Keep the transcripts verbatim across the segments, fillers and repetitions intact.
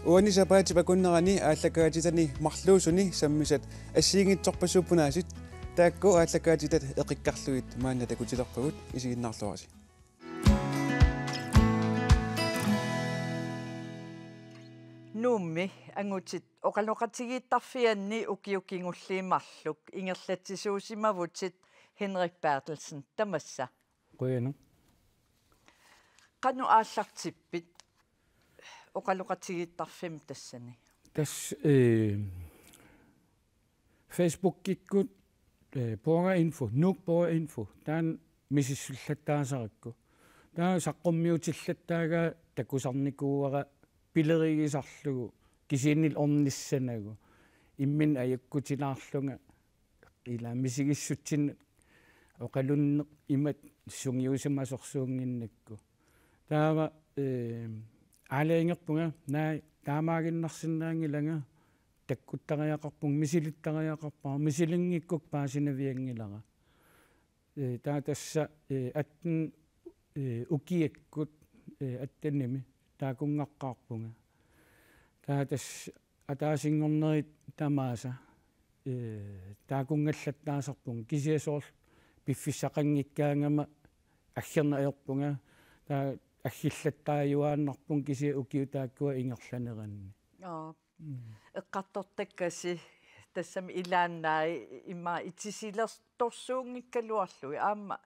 Uani sapaatip akunnerani aallakaatitani marluusuni sammisat assigiinngitsorpassuuppunaasiit, taakku aallakaatitat eqikkarlugit maanna takutilerpagut, isiginnaarluarisi. Nuummi angutit oqaloqatigiittarfianni ukiut kingulliit marluk ingerlatsisuusimavutit Henrik Berthelsen, tamassa. Qujanaq. Qanoq aallartippit oqaloqatigiittarfimmi tassani? Tassa, eh, Facebookikkut, eh, Borgerinfo, Nuuk Borgerinfo, taanna misissullattaasarakku. Taava saqqummiutillattaagaa takusarnikuuara pilerigisarlugu, kisiannili ornissanagu. Imminut ajakkutilaarlunga, ila misigissutsinnut oqalunneq imatut sungiusimasorsuunnginnakku. Taava, eh, aalajangerpunga, naak taamaaginnarsinnaanngilanga, takkuttariaqarpunga, misilittariaqarpara, misilinngikkukkit paasinavianngilara. Eh, taava tassa, eh, atten, eh, ukiakkut, eh, attenimi taakunngaqqaarpunga. Taava tassa ataasinngornerit tamaasa, eh, taakunngallattaasarpunga, kisianni soorlu piffissaqanngikkaangama aggerneq ajorpunga, taava aggillattaajuaannarpunga kisianni ukiut taakkua ingerlaneranni. Aap. Mm. Eqqartortakkasi tassami ilaannaat immaqa itisilertorsuunngikkaluarlugit aamma,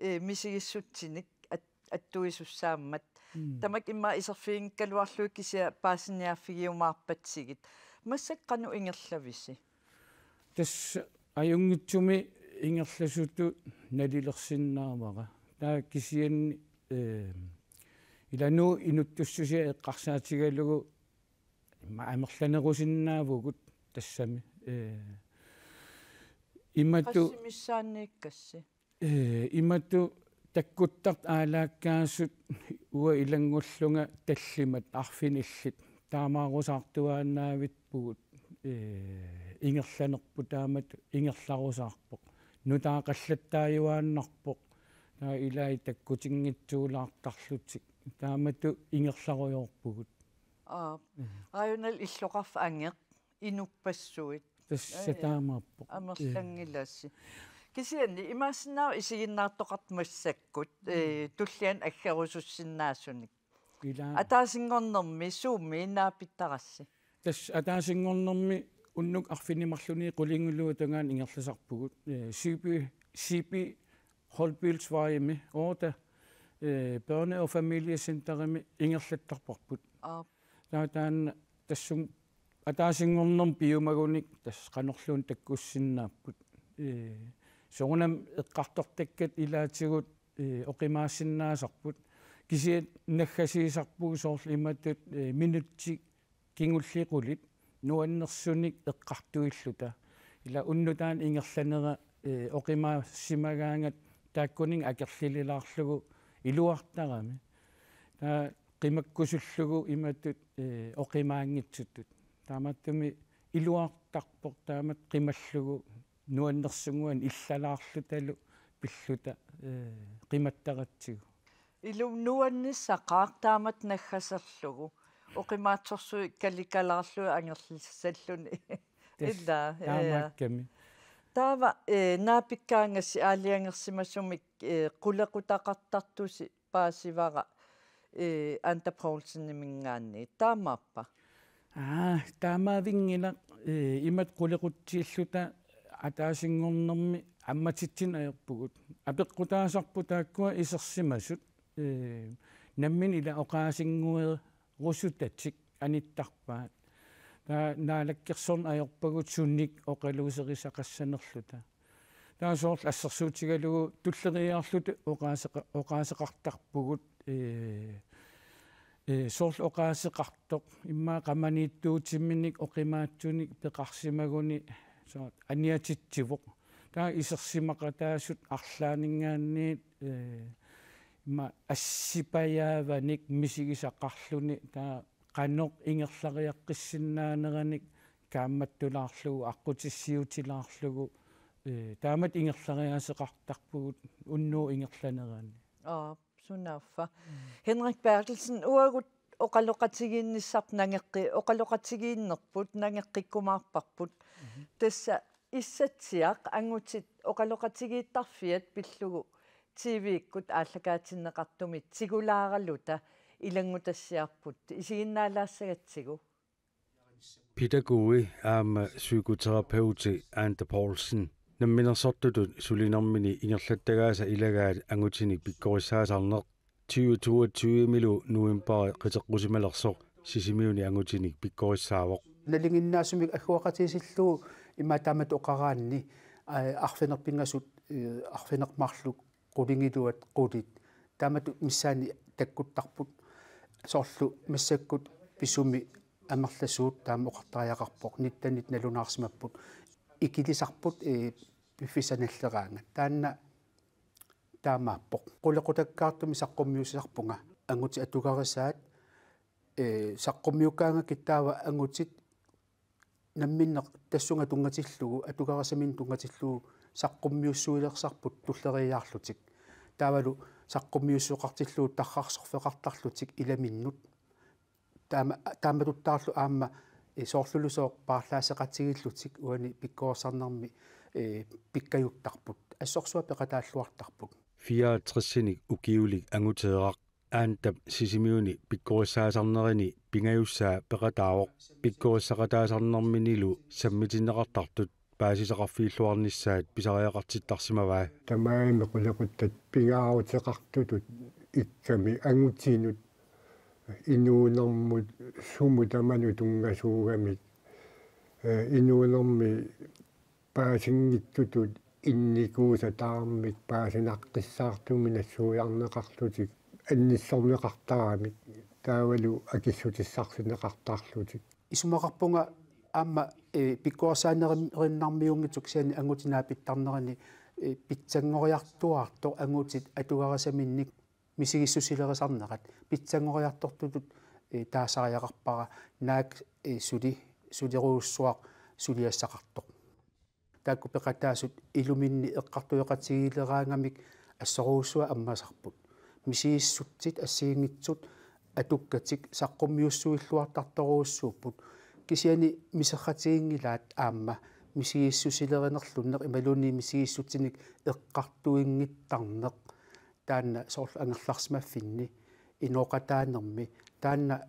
eh, misigissutsinik at-, attuisussaammat. Mm. Tamakku immaqa iserfiginngikkaluarlugit kisianni paasiniaaffigiumaarpatsigit. Massakkut qanoq ingerlavisi? Tassa ajunngitsumik ingerlasutut nalilersinnaavara. Taava kisianni, eh, ila Nuuk inuttussusia eqqarsaatigalugu immaqa amerlanerusinnaavugut tassami. Eh, imatut qassimissaanniikkassi? Eh, imatut takkuttartut aalaakkaasut uanga ilanngullunga tallimat arfinillit taamaarusaartuaannavippugut, eh, ingerlanerput taamatut ingerlarusaarpoq. Nutaaqallattaajuaannarpoq. Taava ilaat takkutinngitsuulaartarlutik. Taamatut ingerlarujoorpugut. Aap. Mm. Raajunali illoqarfik angeq inuppassuit. Tassa. Ja, ja. Taamaappoq. Amerlanngilasi. Kisianni imaassinnaavoq isiginnaartoqartut massakkut, mm, eh, tulliani aggerusussinnaasunik. Ila. Ataasinngornermi suummi naapittarassi? Tassa ataasinngornermi unnuk arfineq-marlunut qulingiluat tungaanut ingerlasarpugut. Eh, C P, C P Holbølsvejimi otte, eh, børne- og familiecenterimi ingerlattarparput. Aap. Taava taanna tassunga ataasinngornermi piumagunik tassa qanorluunniit takkussinnaapput. Eh, soorunami eqqartortakkat ilaatigut, eh, oqimaassinnaasarput. Kisianni naggasiisarpugut soorlu imatut, eh, minutsit kingulliit qulit nuannersunik eqqartuilluta. Ila unnuk taanna ingerlanera, eh, oqimaassimagaangat taakkuninnga akerlililaarlugu iluartarami. Taava qimakkusullugu imatut, eh, oqimaanngitsutut. Taamaattumik iluartarpoq taamatut qimallugu nuannersunnguanik illalaarlutalu pilluta, eh, qimattaratsigu. Ilumut nuannissaqaaq taamatut naggaserlugu. Oqimaatsorsuit kalikalaarlugit angerlissalluni. Tassa. Ila, ja, ja. Taamaakkami. Taava, eh, naapikkaangassi aalajangersimasumik, eh, qulequtaqartartusi paasivara, eh, Anda Poulseniminngaanniit. Taamaappa? Aa, taamaavinngilaq, eh, imatut qulequtsiilluta ataasinngornermi ammatitsineq ajorpugut. Apeqqutaasarput taakkua isersimasut, eh, nammineq ila oqaasinnguerusutatik anittarpaat. Taava naalakkersorneq ajorpagut sunik oqaluuserisaqassanerluta. Taava soorlu assersuutigalugu tulleriiaarluta oqaaseqa-, oqaaseqartarpugut, ee, ee, soorlu oqaaseqartoq, immaqa qamaniittuutiminik oqimaatsunik peqarsimaguni, soorlu aniatitsivoq. Taava isersimaqataasut arlaanninngaanniit, ee, immaqa assipajaavanik misigisaqarluni, taava qanoq ingerlariaqqissinnaanerannik kaammattulaarlugu, aqqutissiutilaarlugu, ee, taamatut ingerlariaaseqartarpugut unnuup ingerlanerani. Aap, sunaaffa. Mm. Henrik Berthelsen, uagut oqaloqatigiinnissarput nangeqqi-, oqaloqatigiinnerput nangeqqikkumaarparput. Mhm. Tassa issatsiaq angutit oqaloqatigiittarfiat pillugu T V-kkut aallakaatinneqartumik tigulaaraluta ilanngutassiarput isiginnaalaassagatsigu. Pædagog aamma psykoterapeuti Anda Poulsen namminersortutut sulinermini ingerlattagaasa ilagaat angutinik pikkorissaasarneq tyve toogtyve-milu novembari qiteqqusimalersoq Sisimiuni angutinik pikkorissaavoq. Nalinginnaasumik agguaqatigiissillugu immaqa taamatut oqaraanni, aa, arfineq-pingasut, ee, arfineq-marluk qulingiluat qulit. Taamatut missaanni takkuttarput. Soorlu massakkut pisumi amerlasuut taama oqartariaqarpoq. Nittenit nalunaarsimapput. Ikilisarput, ee, piffissaq nalleraangat. Taanna taamaappoq. Qulequtakkaartumik saqqummiussisarpunga. Angutit atugarisaat, ee, saqqummiukkaangakkit taava angutit namminneq tassunga tunngatillugu, atugarisaminnik tunngatillugu saqqummiussuilersarput tulleriiaarlutik. Taavalu saqqummiussuseqartillugu tarrarsorfeqartarlutik ilaminnut. Taama-, taamatuttaarlu aamma, ee, soorlulusooq paarlaasseqatigiillutik uani pikkorissarnermi, ee, pikkajuttarput. Assorsuaq peqataalluartarput. Fireogtresinik ukiulik anguteeraq Andap Sisimiuni pikkorissaasarnerini pingajussaa peqataavoq. Pikkorissaqataasarnerminilu sammitinneqartartut paasisaqarfigilluarnissaat pisariaqartittarsimavaa. Tamarmi qulequttat pingaaruteqartutut ikkami angutinut inuunermut sumut tamanut tunngasuugamik, ee, inuunermi paasinngitsutut innikuusat tamarmik paasinaqqissaartumik nassuiarneqarlutik annissorneqartaramik taavalu akissutissarsineqartarlutik. Isumaqarpunga aamma, ee, pikkorissaanerin-, rinnermiunngitsoq kisianni angutit naapittarnerini, ee, pitsanngoriartuaartoq angutit atugarisaminnik misigissusilerisarnerat pitsanngoriartortutut, ee, taasariaqarpara naak, ee, suli-, sulerujussuaq suliassaqartoq. Taakku peqataasut iluminni eqqartueqatigiileraangamik assorujussuaq ammasarput. Misigissutsit assigiinngitsut atukkatik saqqummiussuilluartartorujussuupput. Kisianni miserratiginngilaat aamma misigissusilerinerlunneq imaluunniit misigissutsinik eqqartuinngittarneq. Taanna soorlu angerlarsimaffinni, inooqataanermi, taanna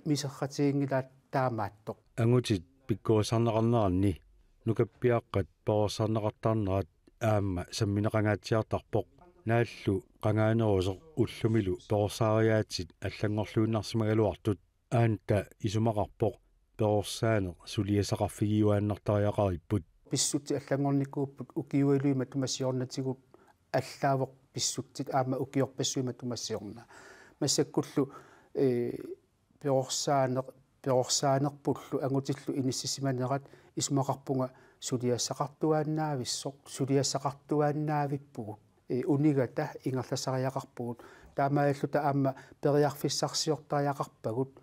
miserratiginngilaat taamaattoq. Angutit pikkorissarneqarneranni nukappiaqqat perorsarneqartarnerat aamma sammineqangaatsiartarpoq. Naallu qangaanerusoq ullumilu perorsaariaatsit allanngorluinnarsimagaluartut. Anda isumaqarpoq perorsaaneq suliassaqarfigiuaannartariaqaripput. Pissutsit allanngornikuupput ukiualuit matuma siornatigut allaavoq pissutsit aamma ukiorpassuit matuma siorna. Massakkullu, ee, perorsaaneq-, perorsaanerpullu angutillu inissisimanerat isumaqarpunga suliassaqartuaannaavissoq, suliassaqartuaannaavippugut. Ee, unigata ingerlasariaqarpugut. Taamaalilluta aamma periarfissarsiortariaqarpagut.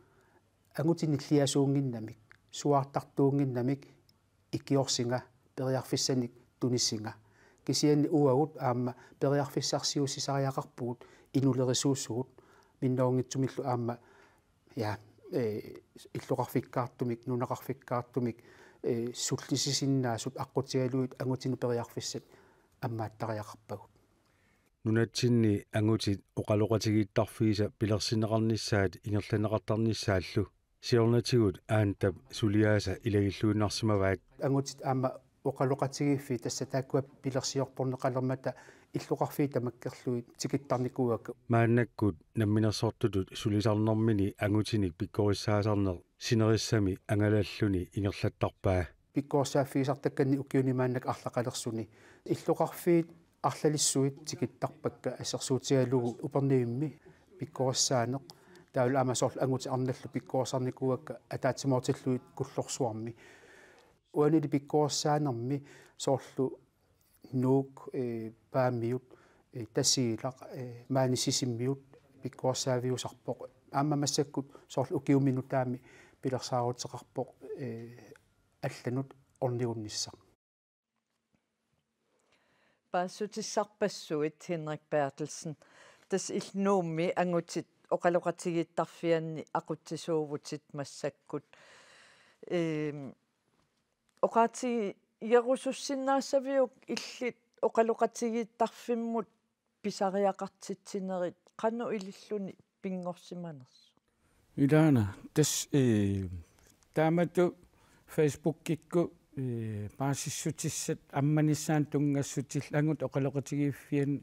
Angutit nilliasuunnginnamik, suaartartuunnginnamik ikiorsinga, periarfissanik tunisinga. Kisianni uagut aamma periarfissarsiuussisariaqarpugut inulerisuusugut minnerunngitsumillu aamma, ja, ee, illoqarfikkaartumik, nunaqarfikkaartumik, ee, sullisisinnaasut aqqutigalugit angutinut periarfissat ammaattariaqarpagut. Nunatsinni angutit oqaloqatigiittarfiisa pilersinneqarnissaat ingerlanneqartarnissaallu siornatigut Andap suliaasa ilagilluinnarsimavaat. Angutit aamma oqaloqatigiiffiit tassa taakkua pilersiortorneqalermata illoqarfiit tamakkerlugit tikittarnikuuakka. Maannakkut namminersortutut sulisarnermini angutinik pikkorissaasarneq sinerissami angalalluni ingerlattarpaa. Pikkorissaaffigisartakkanni ukiuni maannakkut arlaqalersuni. Illoqarfiit arlalissuit tikittarpakka assersuutigalugu Upernavimmi pikkorissaaneq. Taavalu aamma soorlu angutit arnallu pikkorissarnikuuakka ataatsimoortillugit Kullorsuarmi. Uanili pikkorissaanermi soorlu Nuuk, ee, Paamiut, ee, Tasiilaq, ee, maani Sisimiut pikkorissaaviusarpoq. Aamma massakkut soorlu ukiumi nutaami pilersaaruteqarpoq, ee, allanut ornigunnissaq. Paasissutissarpassuit Henrik Berthelsen. Tassa illit Nuummi angutit oqaloqatigiittarfianni aqutsisuuvutit massakkut. Ehm, oqaatigerusussinnaassaviuk illit oqaloqatigiittarfimmut pisariaqartitsinerit qanoq ililluni pinngorsimanersoq? Ilaana, tassa, eh, taamatut Facebookikkut, eh, paasissutissat ammanissaannut tunngassutillu angut oqaloqatigiiffianni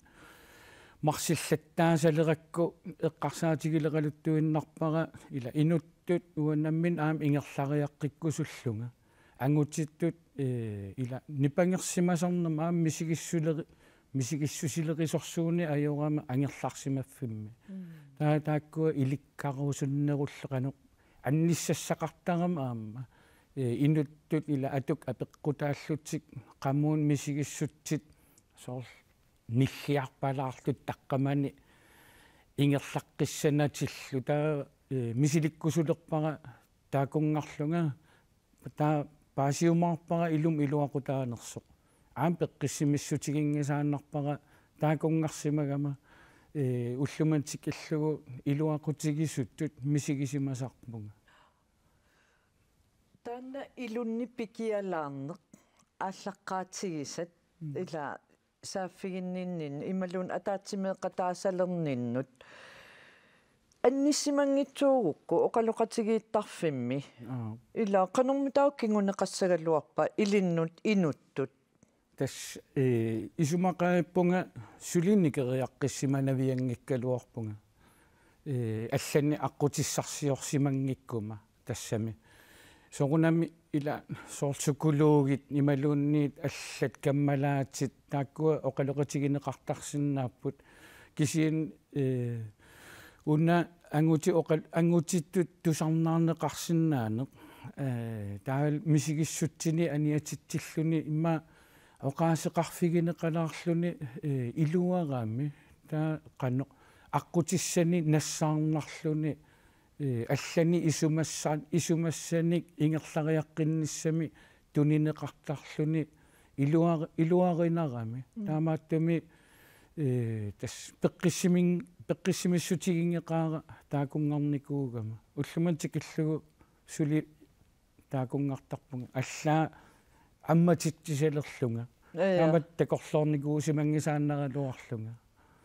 marsillattaasalerakku eqqarsaatigileraluttuinnarpara ila inuttut uanga nammineq aamma ingerlariaqqikkusullunga. Angutittut, eh, ila nipangersimasarnermut aamma misigissuleri-, misigissusilerisorsuuneq ajorama angerlarsimaffimmi. Mm. Taa-, taakkua ilikkarusunnerullu qanoq annissassaqartarama aamma. Eh, inuttut ila atuk apeqqutaallutik qamuuna misigissutsit soorlu nilliarpalaarlutik taqqamani ingerlaqqissanatillu. Taa, eh, misilikkusulerpara taakkunngarlunga, taa paasiumaarpara ilumut iluaqutaanersoq. Aamma peqqissimissutiginngisaannarpara taakkunngarsimagama, eh, ullumimut tikillugu iluaqutigisuttut misigisimasarpunga. Taanna ilunni pikialaarneq aallaqqaatigisat. Mm. Ila saaffiginninninnut imaluunniit ataatsimeeqataasalerninnut annissimanngitsuugukku oqaloqatigiittarfimmi. Aap. Ila qanormitaava kinguneqassagaluarpa ilinnut inuttut? Tassa, eh, isumaqarpunga suli nikeriaqqissimanavianngikkaluarpunga. Eh, allanik aqqutissarsiorsimanngikkuma tassami. Soorunami ila soorlu psykologit imaluunniit allat kammalaatit taakkua oqaloqatigineqartarsinnaapput. Kisianni, eh, una anguti oqal-, angutittut tusarnaarneqarsinnaaneq, eh, taavalu misigissutsinik aniatitsilluni immaqa oqaaseqarfigineqalaarluni, eh, iluarami, taa qanoq aqqutissanik nassaarnarluni, eh, allanik isumassa-, isumassanik ingerlariaqqinnissami tunineqartarluni iluar-, iluarinarami. Mm. Taamaattumik, eh, tassa peqqissimin-, peqqissimissutiginngeqaara taakkunngarnikuugama. Ullumimut tikillugu suli taakkunngartarpunga. Allaat ammatitsisalerlunga. Ja, ja. Taamatut takorloornikuusimanngisaannaraluarlunga.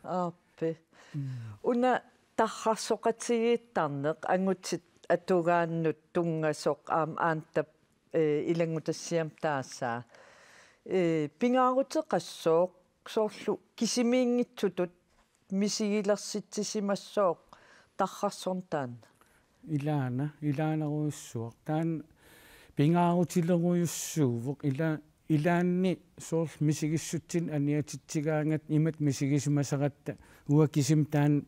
Aappi. Mm. Una tarrarsoqatigiittarneq angutit atugaannut tunngasoq aamma Aantap, eh, ilanngutassiami taasaa. Eh, pingaaruteqassooq soorlu kisimiinngitsutut misigilersitsisimassooq tarrarsorneq taanna? Ilaana, ilaanarujussuaq. Taanna pingaarutilerujussuuvoq, ila-, ilaanni soorlu misigissutsinik aniatitsigaangatta imatut misigisimasaratta uanga kisimi taanna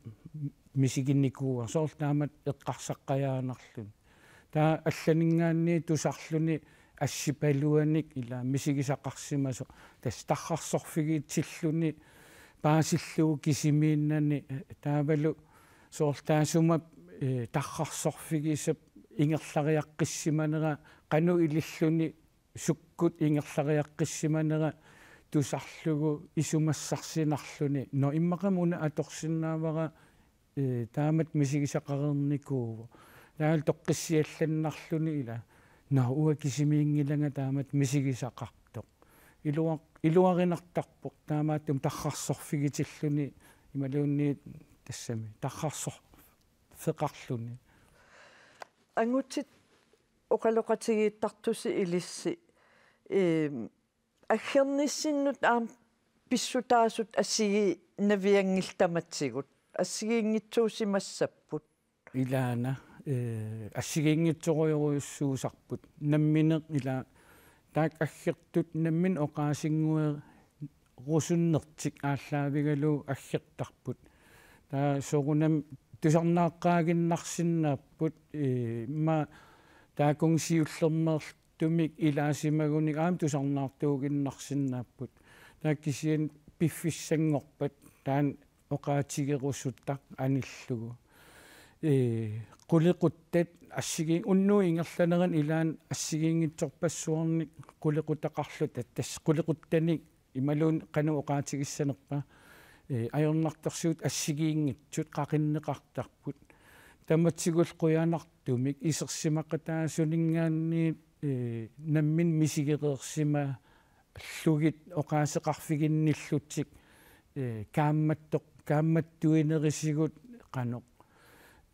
misiginikuuara. Soorlu taamatut eqqarsaqqajaannarluni. Taava allaninngaanniit tusarluni assipaluanik ila misigisaqarsimasoq. Tassa tarrarsorfigitilluni paasillugu kisimiinnani, taavalu soorlu taassuma, eh, tarrarsorfigisap ingerlariaqqissimanera qanoq ililluni sukkut ingerlariaqqissimanera tusarlugu isumassarsinarluni. Nå, immaqami una atorsinnaavara, eh, taamatut misigisaqareernikuuvoq. Taavalu toqqissiallannarluni ila. Nå, uanga kisimiinngilanga taamatut misigisaqartoq. Iluar-, iluarinartarpoq taamaattumik tarrarsorfigitilluni imaluunniit tassami tarrarsorfeqarluni. Angutit oqaloqatigiittartusi ilissi, eem, aggernissinnut aamma pissutaasut assigiinnavianngillat tamatigut, assigiinngitsuusimassapput. Ilaana, eh, assigiinngitsorujorujussuusarput. Nammineq ila taakku aggertut nammineq oqaasinnguerusunnertik aallaavigalugu aggertarput. Taava soorunami tusarnaaqqaaginnarsinnaapput, eh, immaqa taakkununnga siullermeertumik ilaasimagunik aamma tusarnaartuuginnarsinnaapput. Taava kisianni piffissanngorpat taanna oqaatigerusutaq anillugu. Ee, qulequttat assigiin-, unnuup ingerlanerani ilaanni assigiinngitsorpassuarnik qulequtaqarluta, tassa qulequttanik imaluunniit qanoq oqaatigissanerpa. ee, ajornartorsiut assigiinngitsut qaqinneqartarput. Tamatigullu qujanartumik isersimaqataasuninngaanniit, ee, nammineq misigereersimallugit oqaaseqarfiginnillutik, ee, kaammattoq-, kaammattuinerisigut qanoq,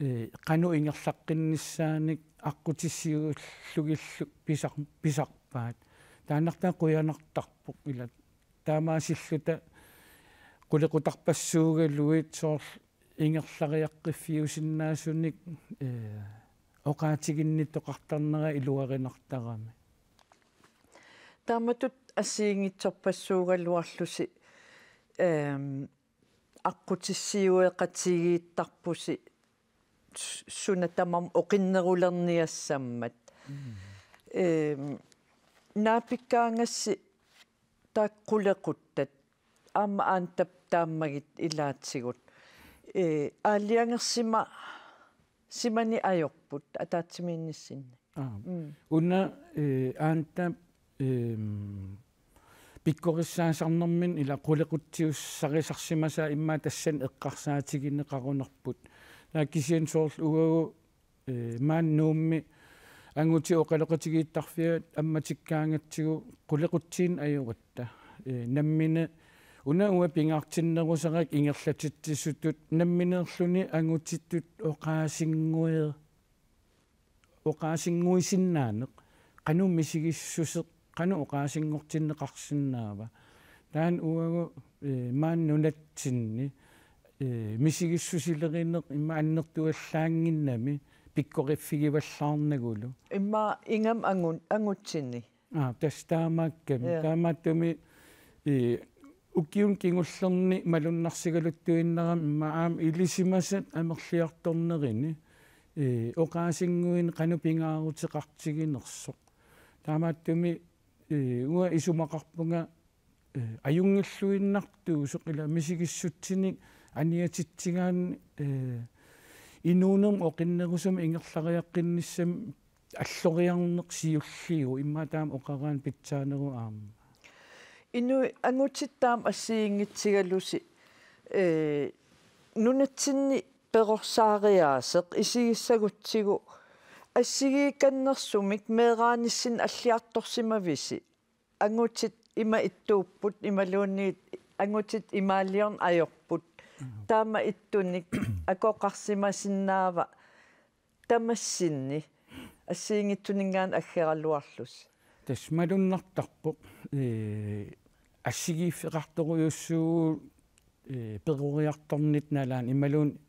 ee, qanoq ingerlaqqinnissaanik aqqutissiuullugillu pisar-, pisarpaat. Taannartaa qujanartarpoq ila taamaasilluta qulequtarpassuugaluit soorlu ingerlariaqqiffiusinnaasunik, ee, oqaatiginnittoqartarnera iluarinartarami. Taamatut assigiinngitsorpassuugaluarlusi, ehm, aqqutissiueqatigiittarpusi s-, suna tamarmi oqinnerulerniassammat. Mm. Ehm, naapikkaangassi taakku qulequttat aamma Aantap taammagit ilaatigut. Ee, aalajangersimasimaneq ajorput ataatsimiinnissinni. Aap. Mm. Una, ee, Aantap, eem, pikkorissaasarnerminni ila qulequtsiussarisarsimasaa immaqa tassani eqqarsaatigineqarunarput. Taava kisianni soorlu uagut, ee, maani Nuummi angutit oqaloqatigiittarfiat ammatikkaangatsigu qulequtsiinnaq ajoratta. Ee, nammineq una uanga pingaartinnerusarikka ingerlatitsisutut nammineerluni angutitut oqaasinnguer-, oqaasinnguisinnaaneq, qanoq misigissuseq, qanoq oqaasinngortinneqarsinnaava. Taanna uagut, ee, maani nunatsinni, ee, misigissusilerineq immaqa annertuallaannginnami pikkoriffigivallaarnagulu. Immaqa ingammik angun-, angutini. Aa, tassa taamaakkami. Ja. Taamaattumik, ee, ukiuni kingullerni malunnarsigaluttuinnarami immaqa aamma ilisimasat amerliartornerini, ee, oqaasinnguineq qanoq pingaaruteqartiginersoq. Taamaattumik, ee, uanga isumaqarpunga, ee, ajunngilluinnartuusoq ila misigissutsinik aniatitsigaanni, ee, inuunermi oqinnerusumik ingerlariaqqinnissamik alloriarneq siulliuvoq immaqa taama oqaraanni pitsaaneruvoq aamma. Inuit angutit taama assigiinngitsigalusi, ee, nunatsinni perorsaariaaseq isigissagutsigu assigiikannersumik meeraanissinni alliartorsimavisi? Angutit ima ittuupput imaluunniit angutit imaaliorneq ajorput. Mhm. Taama ittunik akoqarsimasinnaava tamassinni assigiinngitsuninngaanniit aggeraluarlusi? Tassa malunnartarpoq, ee, assigiiffeqartorujussuuvoq, ee, peroriartornitta nalaani imaluunniit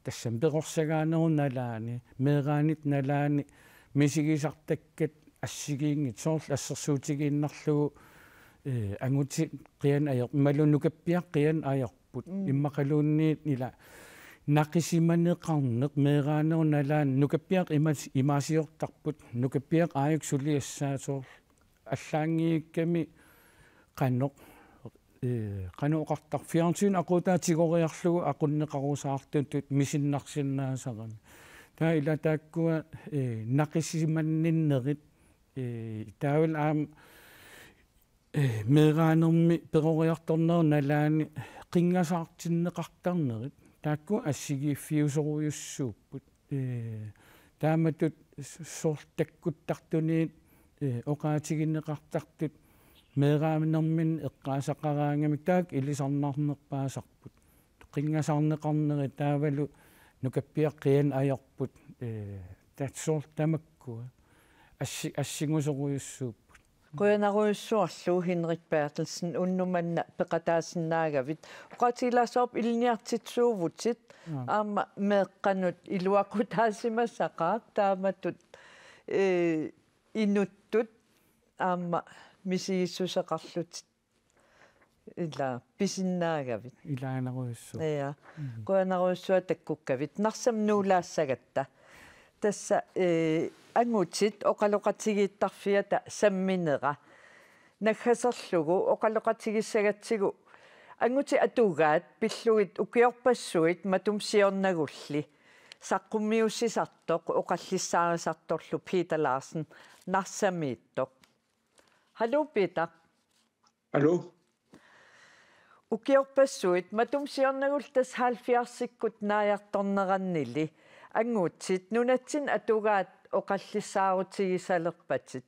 tassami perorsagaanerup nalaani, meeraanitta nalaani misigisartakkat assigiinngitsut soorlu assersuutigiinnarlugu, ee, angutit qianni ajor-, imaluunniit nukappiaraq qianni ajorput. Mm. Immaqaluunniit ila naqisimaneqarneq meeraanerup nalaani nukappiaraq imaas-, imaasiortarput, nukappiaraq aajuku suliassaat soorlu allaanngikkami qanoq, ee, qanoq oqartarpa, fjernsyni aquutaa tigoriarlugu aqunneqarusaartutut misinnarsinnaasarami. Taava ila taakkua, ee, naqisimanninnerit, ee, taavalu aamma, ee, meeraanermi peroriartornerup nalaani qinngasaartinneqartarnerit. Taakku assigiiffiusorujussuupput. Ee, taamatut s-, soorlu takkuttartuniit, ee, oqaatigineqartartut meeraanerminni eqqaasaqaraangamik taakku ilisarnarnerpaasarput. Qinngasaarneqarnerit taavalu nukappiaraq qianni ajorput, ee, tassa soorlu tamakkua assi-, assingusorujussuupput. Qujanarujussuarlu Henrik Berthelsen unnuk manna peqataasinnaagavit. Oqaatigilaassavara ilinniartitsisuuvutit. Aap. Aamma meeqqanut iluaqutaasimasaqaaq taamatut, ee, inuttut aamma misigissuseqarlutit ila pisinnaagavit. Ilaanarujussuaq. Ja. Mhm. Qujanarujussuaq takkukkavit. Narsami nuulaassagatta. Tassa, ee, angutit oqaloqatigiittarfiata samminera naggaserlugu oqaloqatigissagatsigu angutit atugaat pillugit ukiorpassuit matuma siornagulli saqqummiussisartoq oqallissaarisartorlu Peter Larsen Narsamiittoq. Hallo, Peter. Hallo. Ukiorpassuit matuma siornagullu tassa halvfjerdsikkut naajartornerannili angutit nunatsinni atugaat oqallissaarutigisalerpatit.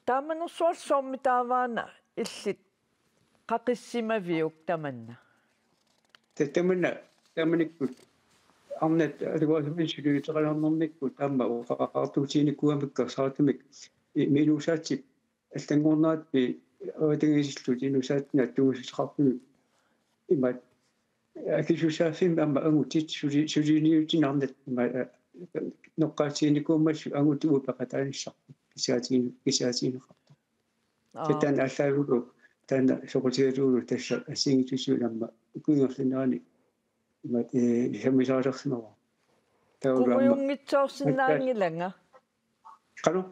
Taamanersuarlu soormitaavaana illit qaqissimaviuk tamanna? Tamanna, taamanikkut arnat atugaasumik suliuteqalernermikkut aamma oqaqartuutiginikuugamikku ersaritumik inuusaatit allanngornerani avatangiisillutik inuusaatit attuumassuteqartumi imaat akisussaaffimmi aamma angutit suli-, suliniutinik arnat imaat noqqaatiginikuummassuk angutit uagut peqataanissarput kissaatigineqartoq. Aap. Taanna aallaavigalugu taanna soqutigalugu tassa assigiinngitsutigut aamma ukiup ingerlanerani imaat, eh, sammisaqalersimavara. Taava aamma qungujunngitsoorsinnaanngilanga. Qanoq?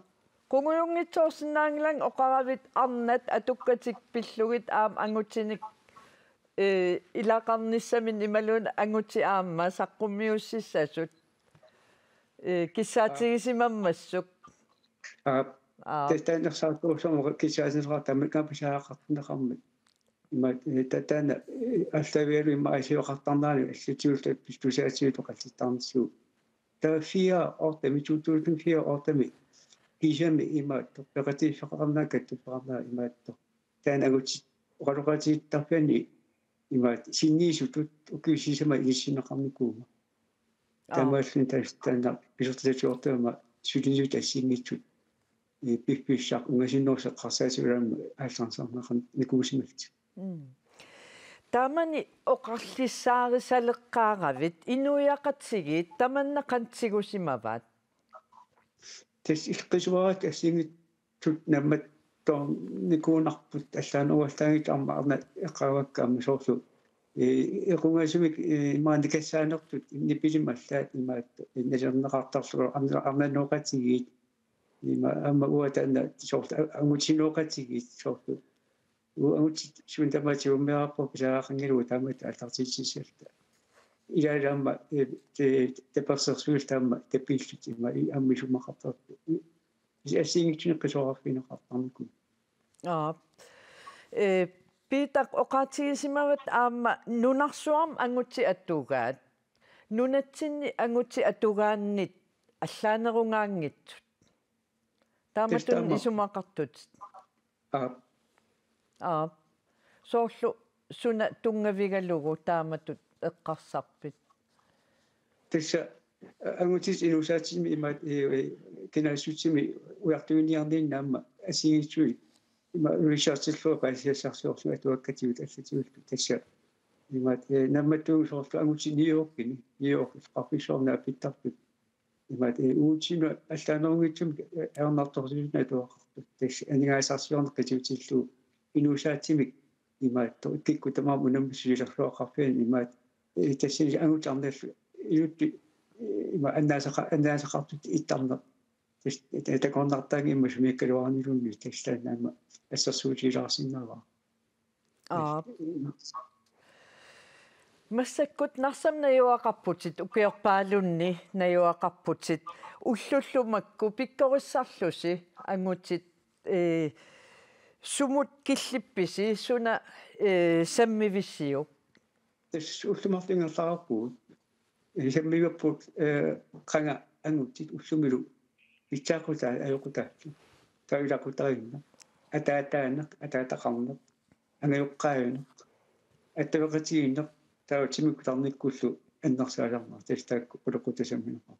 Qungujunngitsoorsinnaanngilanga oqaravit arnat atukkatik pillugit aamma angutinik, eh, ilaqarnissaminnik imaluunniit angutit aamma saqqummiussissasut, eh, kissaatigisimammassuk. Aap. Aap. Tassa taanna ersarituusarmat kissaatinneqartarmat aamma pisariaqartinneqarmat. Imaat, eh, ta-, taanna, eh, aallaavigalugu imaat asioqartarnerani allatigullu tusaatigullu oqallittarnissaat. Taava fire ottemi, to tusind fire ottemi, kisimi imaattoq, peqatigiiffeqarnera, kattuffiqarnera imaattoq. Taanna angutit oqaloqatigiittarfianni imaat sinniisutut ukiut sisamat inissinneqarnikuummata. Aap. Taamaalluni tassa taanna pisortatigoortumik suliniutit assigiinngitsut eh, piffissaq ungasinnerusoq eqqarsaatigalugu aallarnisarneqarnikuusimallutik. Mm. Taamani oqallissaarisalerpatit inuiaqatigiit tamanna qanoq tigusimavaat? Tassa illit qisuarit assigiinngitsut naammattoornikuunarput allaaneruallaanngitsut aamma arnat eqqaavakka aamma soorlu, eh, equngasumik, eh, imaanni kassaanertut nipilimmi allaat imaattoq, eh, nalilerneqartarlugu arna-, arnanooqatigiit Ima aamma uanga taanna soorlu a-, angutinooqatigiit soorlu. Uagut angutit suut tamaasa tigummiarput pisariaqanngilagut taamatut aallartitsissalluta. Ilaalu aamma, eh, te-, tapersersuillu aamma tapiillutik ima i-, aamma isumaqartarput. I-, assigiinngitsunik qisuarineqartarnikuupput. Aap. Eh, Piitaq oqaatigisimavatit aamma nunarsuarmi angutit atugaat. Nunatsinni angutit atugaannit allaanerugaanngitsut. Taamatut tassa taama isumaqartut. Aap. Aap. Soorlu suna tunngavigalugu taamatut eqqarsarpit? Tassa, a-, angutit inuusaatigummi imaat, eh, eh, kinaassutsimi ujartuiniarninni aamma assigiinngitsunik. Ima researchillugu paasisassarsiorlunga atuakkatigut allatigullu tassa. Imaat, eh, naammattuugut soorlu angutit New Yorkimi, New York qaffissuarni aapittartut. Imaat, eh, uatsinnut allaanerunngitsumik, eh, ajornartorsiutinut atuaqartut. Tassa aningaasarsiorneq qitiutillugu inuusaatigummi imaattoq kikkut tamaasa unammisut siulersuaqarfianni imaat, eh, tassani angutit arnallu inuttut, eh, ima annaasaqa-, annaasaqartut ittarneq. Tassa, eh, takornartaanngimmat sumiikkaluarniluunniit tassa taanna aamma assersuutigilaarsinnaavara. Aap. Massakkut Narsami najugaqarputit, ukiorpaalunni najugaqarputit, ullullu makku pikkorissarlusi angutit, eh, sumut killippisi, suna, eh, sammivisiuk? Tassa ullut marluk ingerlareerpugut. Sammivagut, eh, qanga angutit ullumilu pitsaaqutaat ajoqutaallugit. Taava ilaqutariinnaq, ataataaneq, ataataqarneq, angajoqqaajuneq, attaveqatigiinneq, taava timikkut tarnikkullu annersaasarneq, tassa taakku qulequttat sammineqarput.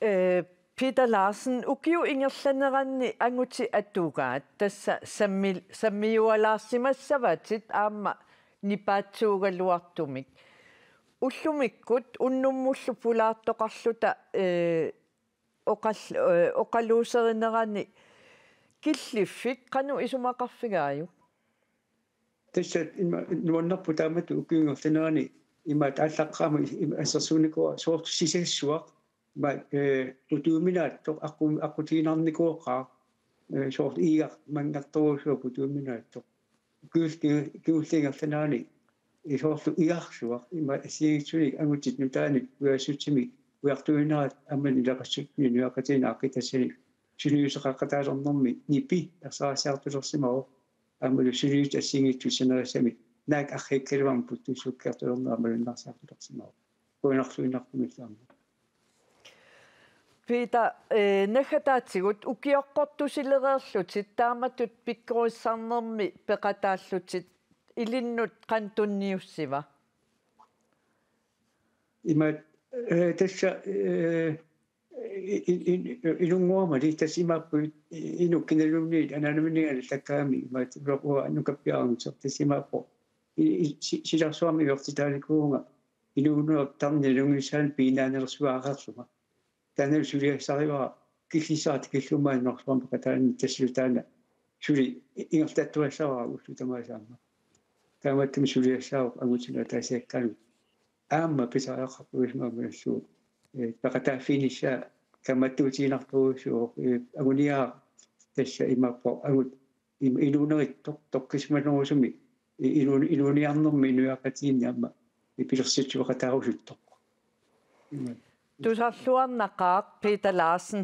Eh, Peter Larsen, ukiup ingerlaneranni angutit atugaat, tassa sammi-, sammiualaarsimassavatit aamma nipaatsuugaluartumik. Ullumikkut unnummullu pulaartoqarluta, eh, oqal-, eh, oqaluuserinerani killiffik qanoq isumaqarfigaajuk? Tassa ima nuannerpoq taamatut ukiup ingerlanerani imaat aallaqqaammut ima assersuunikuuara soorlu sisassuaq ima, eh, putuuminaatsoq aqqu-, aqqutigiinnarnikuuara, eh, soorlu igaq manngertorujussuaq putuuminaatsoq. Ukiul-, ukiullu ingerlanerani, eh, soorlu igarsuaq ima assigiinngitsunik angutit nutaanik ujaassutsimi ujartuinerat aamma naleqassutsimik nuiaqatigiinnik aaqqitassani sungiuseqaqataalernermi nipi ersarissiartulersimavoq. aammalu suliutit assigiinngitsut sanerissamik naak arriikkaluarmik puuttussukkiartulernerat malunnarsiartulersimavoq. Qujanarluinnartumillu aamma. Peter, eh, naggataatigut ukioqqortusilereerlutit taamatut pikkorissarnermi peqataallutit ilinnut qanoq tunniussiva? Imaat, eh, tassa, eh, i-, i-, i-, inunnguamali tassa imaappoq inuk kinaluunniit anaanaminniit allakkagami imaat uanga nukappiaranngusoq tassa imaappoq. I-, i-, si-, silarsuarmi uertitaanikuuvunga inuunerup tarnip nalunngisaanik piginnaanersuaareerlunga. Taanna suliassarivara killissara tikillugu maani nunarsuarmi peqataanni tassalu taanna suli ingerlattuassavara ullut tamaasa aamma. Taamaattumik suliassaavoq angutinut ataasiakkaanut. Aamma pisariaqartuusimavoq malillugu. Eh, peqataaffiginissaa kaammattuutiginartorujussuuvoq, eh, anguniagaq tassa imaappoq angut im-, inuunerittoq toqqissisimanerusumik i-, inuun-, inuuniarnermi inuiaqatigiinni aamma i-, pilersitsiveqataarusuttoq. Ima. Tusarluarnaqaaq Peter Larsen.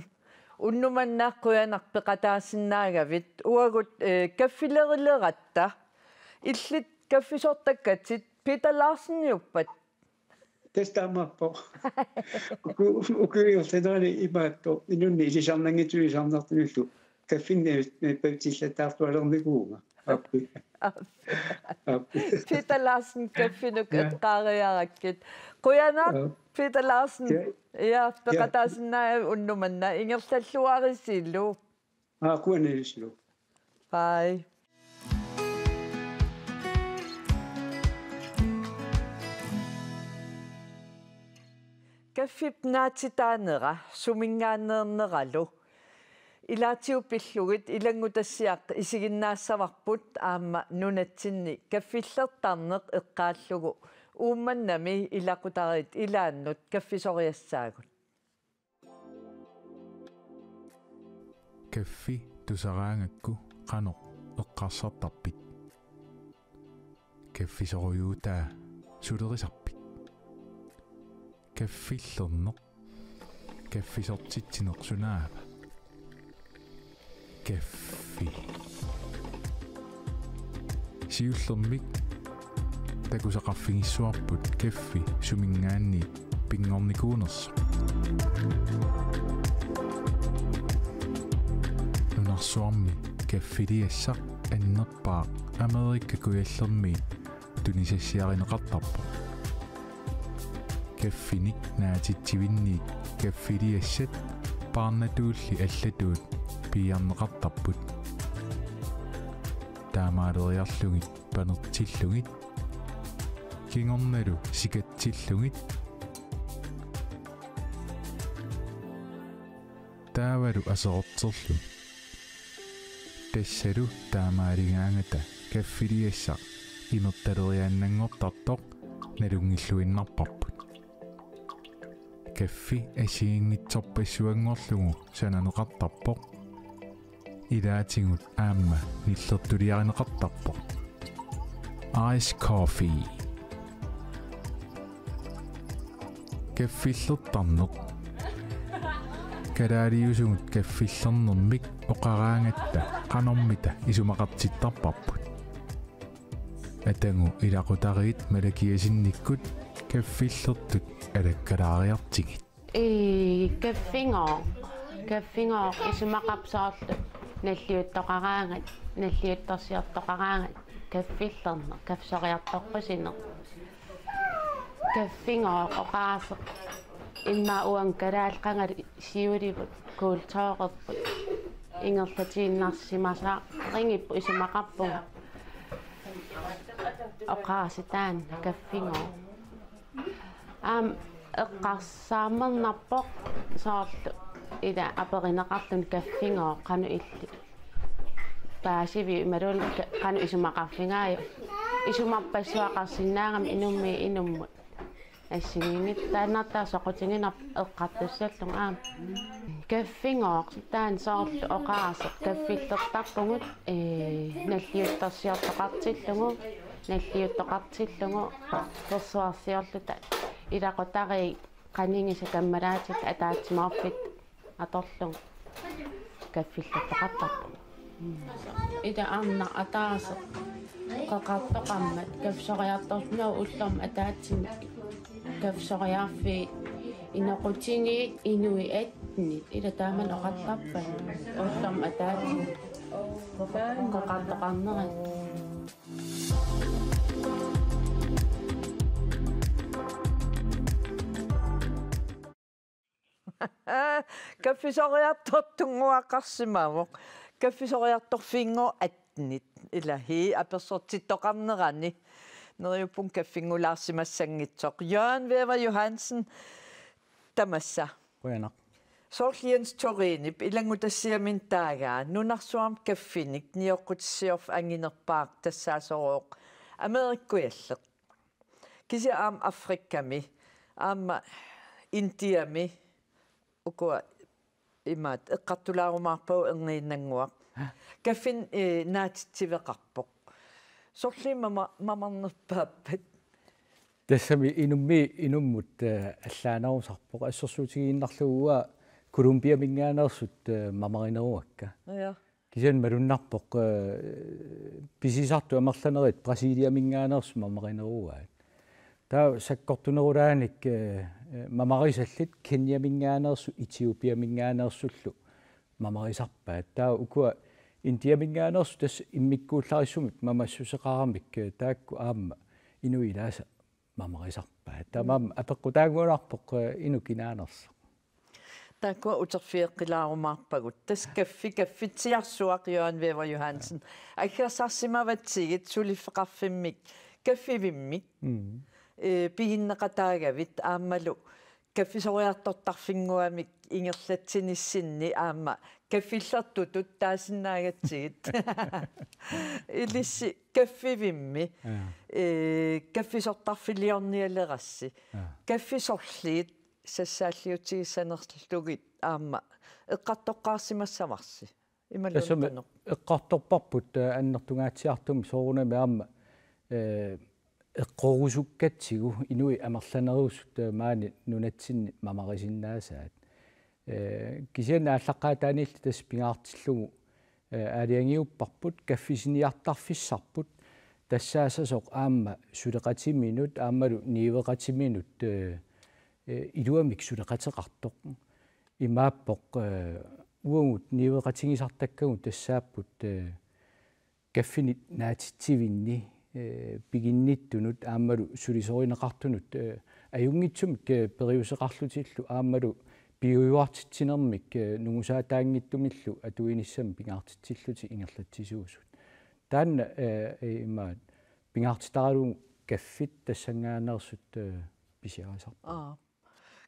Unnuk manna qujanaq peqataasinnaagavit. Uagut, eh, kaffilerileratta. Illit kaffisortakkatit Peter Larseniuppat? Tassa taamaappoq. Uku-, uku-, ukiup ingerlanerani imaattoq inunnik ilisarnanngitsunut ilisarnartunullu kaffinni patsillattaartualernikuvunga. Aappi. Aappi. Peter Larsen kaffinut Ja. eqqaariarakkit. Qujanaq, Ja. Peter Larsen. Ja. Ja, Ja. peqataasinnaagavit unnuk manna ingerlalluarisilu. Aa, qujanarlu. Bye. Kaffip naatitaanera suminngaanneerneralu. Ilaatigut pillugit ilanngutassiaq isiginnaassavarput aamma nunatsinni kaffillertarneq eqqaallugu Uummannami ilaqutariit ilaannut kaffisoriassaagut. Kaffi tusaraangakku qanoq eqqarsartarpit? Kaffisorujuutaa sulerisarpit? Kaffillerneq. Kaffisortitsineq sunaava? Kaffi. Siullermik takusaqarfigissavarput kaffi suminngaanniit pinngornikuunersoq. Nunarsuarmi kaffiliassaq annerpaaq Amerika Kujallermiit tunisassiarineqartarpoq. Kaffinik naatitsivinniit kaffiliassat paarnatuulli allatuut piiarneqartarput. Taamaaleriarlugit panertillugit, kingornalu sikatsillugit, taavalu aserorterlugit. Tassalu taamaaligaangata kaffiliassaq imertaleriaannanngortartoq nalunngilluinnarparput. Kaffi assigiinngitsorpassuanngorlugu sananeqartarpoq. Ilaatigut aamma nillertuliarineqartarpoq. Ice coffee. Kaffillertarneq. Kalaaliusugut kaffillernermik oqaraangatta qanormita isumaqartittarparput. Atagu ilaqutariit malakiasinnikkut kaffillertut alakkalaariartigit. Ii, kaffigooq. Kaffigooq isumaqarpoq soorlu nalliuttoqaraangat, nalliuttorsiortoqaraangat, kaffillerneq, kaffisoriartorsineq. Kaffigooq oqaaseq. Immaqa uanga kalaallit qangali siulivut kulturerput. Ingerlatiinnarsimasarigipput isumaqarpunga. Oqaaseq taanna kaffigooq. Aamma eqqarsaarnarpoq soorlu ila aperineqarluni kaffigooq qanoq illit paasiviuk imaluunniit ka-, qanoq isumaqarfigaajuk. Isumarpassuaqarsinnaagami inummiit inummut. Assigiinngitsoq taanna taava soqutiginarpoq eqqartussallugu aamma. Kaffigooq taanna soorlu oqaaseq kaffillertarpugut, ee, nalliuttorsiortoqartillugu, nalliuttoqartillugu, persuarsiorluta ilaqutariit qanigisat kammalaatitat ataatsimoorfiit atorlugu kaffillertoqartarpugut. Ila arnaq ataaseq qeqartoqarmat kaffisoriartortunik ullormut ataatsimut kaffisoriarfiit inoqutigiit inuit attenit ila taamani oqartarpata ullormut ataatsimut qeqartoqarnerat. Kaffisoriartortunnguaqarsimavoq. Kaffisoriartorfiinngooq attenit. Ilaa, apersortittoqarnerani. Neriuppunga kaffinngulaarsimassanngitsoq. Jørgen Wæver Johansen, tamassa. Qujanaq. Soorlu Jens Thorinip ilanngutassiaminnik taagaa nunarsuarmi kaffinik nioqqutissiorfik anginerpaaq tassaasorooq Amerikkujalleq. Kisianni aamma Afrikami, aamma Indiami, ukua imaat eqqartulaarumaarpagut erniinnannguaq. Kaffinik, eh, naatitsiveqarpoq. Sorliit mama-, mamarnerpaappat? Tassami inummiit inummut, eh, allaanerusarpoq, assersuutigiinnarlugu uanga Colombiaminngaanneersut, eh, mamarineruakka. Ja. Kisianni malunnarpoq, eh, pisisartut amerlanerit Brasiliaminngaanneersut mamarineruaat. Taava sakkortunerulaanik, eh, eh, mamarisallit Kenyaminngaanneersut Etiopiaminngaanneersullu mamarisarpaat. Taava ukua Indiaminngaanneersut tassa immikkuullarissumik mamassuseqaramik, eh, taakku aamma inuit ilaasa mamarisarpaat. Taamaammat apeqqutaanngualarpoq, eh, inuk kinaanersoq. Taakkua uterfigeqqilaarumaarpagut. Tassa kaffi, kaffitsiarsuaq Jørgen Wæver Johansen. Aggersarsimavatsigit suliffeqarfimmik kaffivimmik. Mm. Eh, piginneqataagavit aammalu kaffisoriartortarfinnguamik ingerlatsinissinni aamma kaffillertutut taasinnaagatsigit. Ilissi kaffivimmi, Ja. eh, kaffisortarfiliornialerassi. Ja. Kaffisorliit sassaalliutigissanerlugit aamma eqqartoqqaarsimassavarsi. Tassami Imaluunniit qanoq? Eqqartorparput, eh, annertungaatsiartumik soorunami aamma, eh, eqqorusukkatsigu inuit amerlanerusut, eh, maani nunatsinni mamarisinnaasaat. Eh, kisianni aallaqqaataaniilli tassa pingaartillugu, eh, aalajangiupparput, kaffisiniartarfissarput, tassaassasoq aamma suleqatiminut, aammalu niueqatiminut, eh, eh, iluamik suleqateqartoq. Imaappoq, eh, uagut niueqatigisartakkagut tassaapput, eh, kaffinik naatitsivinni, eh, piginnittunut aammalu sulisorineqartunut, eh, ajunngitsumik, eh, periuseqarlutillu aammalu piujuartitsinermik, eh, nungusaataanngitsumillu atuinissamik pingaartitsillutik ingerlatsisuusut. Taanna, eh, eh, imaat pingaartitaralugu kaffit tassanngaanneersut, eh, pisiarisarput. Aa.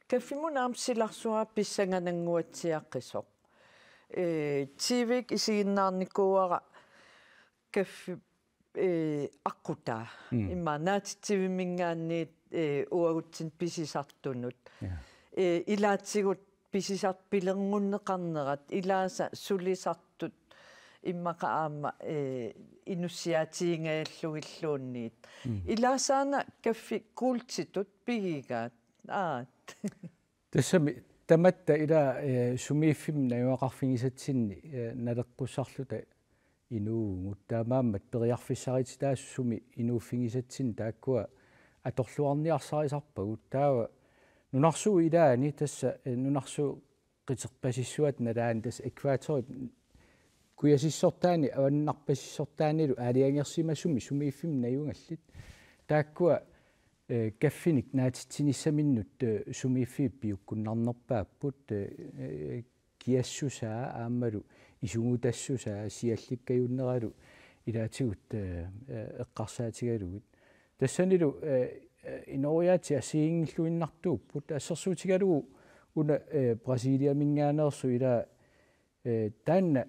Kaffimut aamma silarsuaq pissanganannguatsiaqisoq. Eh, T V-k isiginnaarnikuuara kaffi, eh, aqqutaa. Mm. Immaqa naatitsivimminngaanniit, eh, uagutsinnut pisisartunut. Ja. Eh, ilaatigut pisisartut pilerngunneqarnerat, ilaasa sulisartut immaqa aamma, eh, inussiaatigingajallugilluunniit. Mm. Ilaasaana kaffi kuultitut pigigaat. Aat. Tassami tamatta ila, eh, sumiiffimmi najugaqarfigisatsinni, eh, naleqqussarluta inuuvugut. Taamaammat periarfissarititaasut sumi inuuffigisatsinni taakkua atorluarniarsarisarpagut. Taava nunarsuup ilaani tassa, eh, nunarsuup qiterpasissuata nalaani tassa ækvatorip kujasissortaani avannarpasissortaanilu aalajangersimasumi sumiiffimmi najugallit. Taakkua, eh, kaffinik naatitsinissaminnut, eh, sumiiffiit piukkunnarnerpaapput, eh, eh, kiassusaa aammalu isugutassusaa siallikkajunneralu ilaatigut, eh, eh, eqqarsaatigalugit. Tassanilu, eh, eh, inooriaatsit assigiinngilluinnartuupput, assersuutigalugu una, eh, Brasiliaminngaanneersoq ila, eh, taanna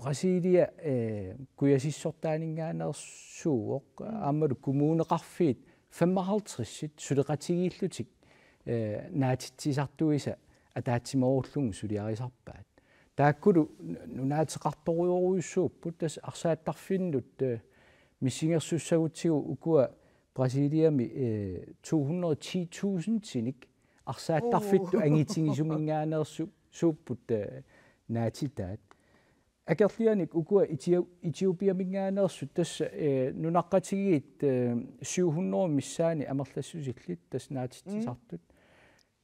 Brasilia, eh, kujasissortaaninngaanneersuuvoq, aammalu kommuneqarfiit femoghalvtredsit suleqatigiillutik, eh, naatitsisartuisa ataatsimoorullugu suliarisarpaat. Taakkulu nu-, nunaateqartorujorujussuupput, tassa arsaattarfinnut, eh, missingersussagutsigu ukua Brasiliami, eh, to hundrede og ti tusindinik arsaattarfittut Uu. Angitigisuminngaanneersu-, suupput, eh, naatitaat. Akerlianik ukua Etio-, Etiopiaminngaanneersut tassa, eh, nunaqqatigiit, eh, syv hundrede missaani amerlassusillit tassa naatitsisartut. Mm.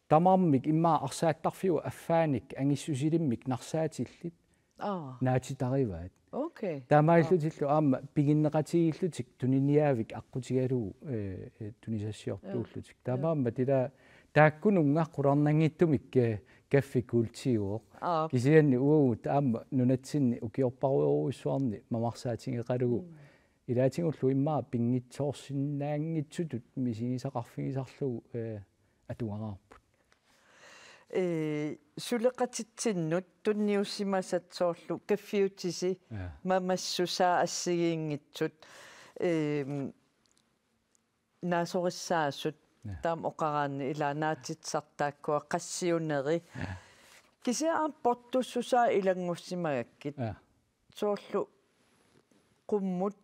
Tamarmik immaqa arsaattarfiup affaanik angissusilimmik narsaatillit. Aa. Naatitarivaat. Okay. Taamaallutillu aamma piginneqatigiillutik tuniniaavik aqqutigalugu, eh, eh, tunisassiortuullutik. Ja. Taamaammat ila taakkununnga qularnanngitsumik, eh, kaffi kuultiuvoq. Aap. Kisianni uagut aamma nunatsinni ukiorparujorujussuarni mamarsaatigeqalugu. Mm. Ilaatigullu immaqa pinngitsoorsinnaanngitsutut misigisaqarfigisarlugu, eh, atugaraarput. Ee, suleqatitsinnut tunniussimasat soorlu kaffiutisi. Ja. Mamassusaa assigiinngitsut, eem, naasorissaasut. Ja. Taama oqaraanni ila naatitsisartut taakkua qassiuneri. Ja. Kisianni aamma portussusaa ilanngussimagakkit. Ja. Soorlu qummut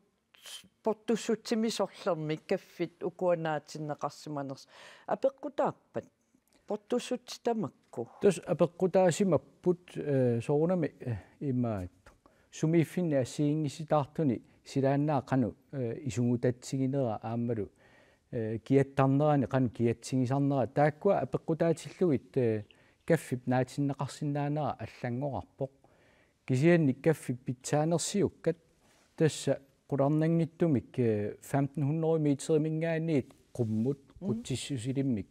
portussutsimi sorlermi kaffit ukua naatinneqarsimanersut. Apeqqutaappat portussutsitut tamakku? Tassa apeqqutaasimapput, eh, soorunami, eh, imaattoq. Sumiiffinni assigiinngissitaartuni silaannaap qanoq, eh, isugutatsiginera aammalu, eh, kiattarnerani qanoq kiatsigisarnera. Taakkua apeqqutaatillugit, eh, kaffip naatinneqarsinnaanera allanngorarpoq. Kisianni kaffip pitsaanersiukkat tassa qularnanngitsumik, eh, femten hundrede meteriminngaanniit qummut. Mm. Qutsissusilimmik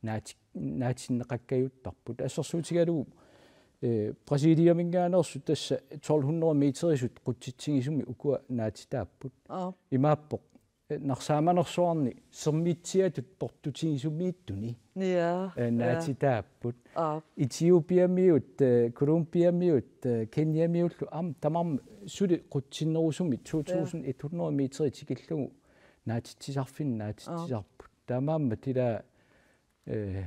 naati-, naatinneqakkajuttarput. Assersuutigalugu, eh, Brasiliaminngaanneersut tassa tolv hundrede meterisut qutsitsigisumik ukua naatitaapput. Aa. Imaappoq, eh, narsaamanersuarni sermitsiatut portutigisumiittuni. Ja, eh, ja. Naatitaapput. Aap. Etiopiamiut, eh, Colombiamiut, eh, Kenyamiullu aamma tamarmik suli qutsinnerusumik to tusind et hundrede meter tikillugu naatitsisarfinni naatitsisarput. Aap. Taamaammat ila, eh,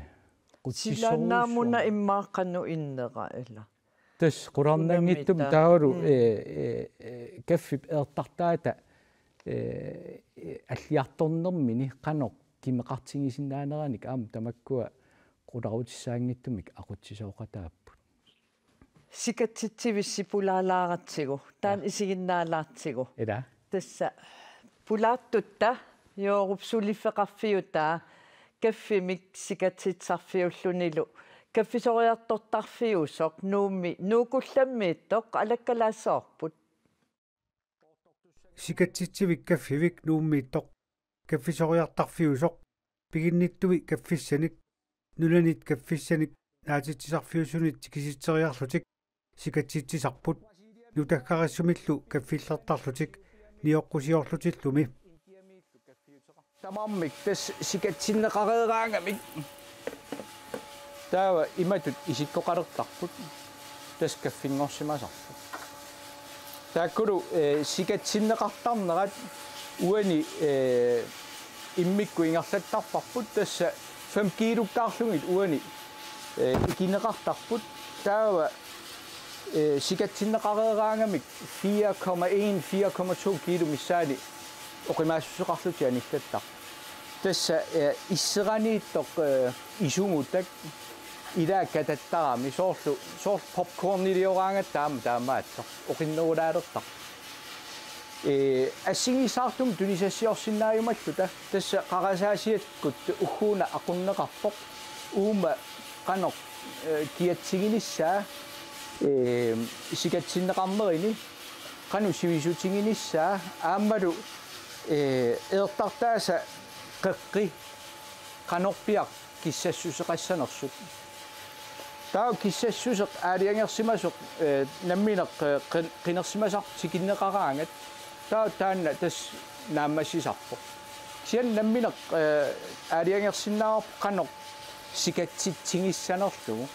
qutsissorujussuarmik. Silaannaamuna immaqa qanoq innera ila? Tassa qularnanngitsumik. Unammitaa. Taavalu, mm, eh, eh, eh, kaffip eertartaata, eh, eh, alliartornermini qanoq kimeqartigisinnaaneranik aamma tamakkua qularutissaanngitsumik aqutsisooqataapput. Sikatsitsivissi pulaalaaratsigu, taanna. Ja. Isiginnaalaartigu. Ila. Tassa pulaattutta Joorup suliffeqarfiutaa kaffimik sikatsitsisarfiullunilu kaffisoriartortarfiusoq Nuummi Nuukullammiittoq alakkalaassavarput. Sikatsitsivik kaffivik Nuummiittoq kaffisoriartarfiusoq piginnittui kaffissanik nunanit kaffissanik naatitsisarfiusunit tikisitseriarlutik sikatsitsisarput. Nutaggarissumillu kaffillertarlutik nioqqusiorlutillumi. Tamarmik tassa sikatsinneqareeraangamik taava imatut isikkoqalertarput, tassa kaffinngorsimasarput. Taakkulu, eh, sikatsinneqartarnerat uani, eh, immikkut ingerlattarparput, tassa fem kiilukkaarlugit uani, eh, ikineqartarput. Taava, eh, sikatsinneqareeraangamik fire komma en, fire komma to kilo missaani oqimaassuseqarlutik anillattarput. Tassa, eh, isseraniittoq, eh, isugutak ilaa katattarami soorlu, soorlu popcornilioraangatta aamma taamaattoq oqinnerulaalertarpoq. Eh, assigiissaartumik tunisassiorsinnaajumalluta, tassa qarasaasiakkut ugguuna aqunneqarpoq, uuma qanoq, eh, kiatsiginissaa, eh, sikatsinneqarnerini, qanoq sivisutiginissaa, aammalu, eh, eertartaasa qeqqi qanorpiaq kissassuseqassanersut. Taava kissassuseq aalajangersimasoq, eh, nammineq, eh, qin-, qinersimasartoq tikinneqaraangat. Taava taanna tassa naammassisarpoq. Kisianni nammineq, eh, aalajangersinnaavarput qanoq sikatsitsigissanerlugu.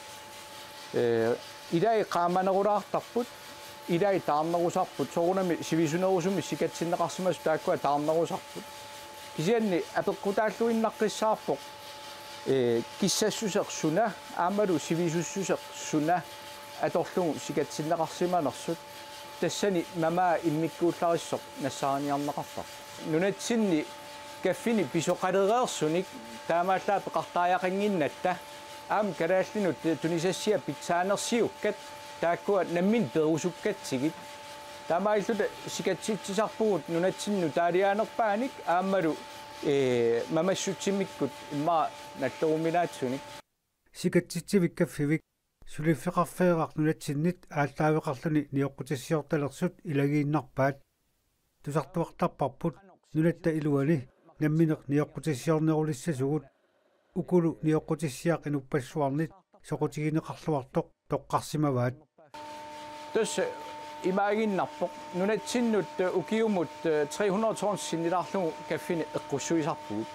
Eh, ilai qaamanerulaartarput, ilai taarnerusarput, soorunami sivisunerusumik sikatsinneqarsimasut taakkua taarnerusarput. Kisianni apeqqutaalluinnaqqissaarpoq, eh, kissassuseq suna, aammalu sivisussuseq suna atorlugu sikatsinneqarsimanersut, tassani mamaa immikkuullarissoq nassaariniarneqartarpoq. Nunatsinni kaffinik pisoqalereersunik taamaallaat peqartariaqannginnatta, aamma kalaallinut tunisassiat pitsaanersiukkat, Taakkua nammineq perusukkatsigit. Taamaalilluta sikatsitsisarpugut nunatsinnut taaliaanerpaanik aammalu, ee, mamassutsimikkut immaqa nalleruminaatsunik. Sikatsitsivik kaffivik suliffeqarfeeraq nunatsinnit aallaaveqarluni nioqqutissiortalersut ilagiinnarpaat. Tusartuartarparput nunatta iluani nammineq nioqqutissiornerulissasugut. Ukulu nioqqutissiaq inuppassuarnit soqutigineqarluartoq toqqarsimavaat. Tassa imaaginnarpoq nunatsinnut ukiumut tre hundrede tons sinnilaarlugu kaffineq eqqussuisarpugut.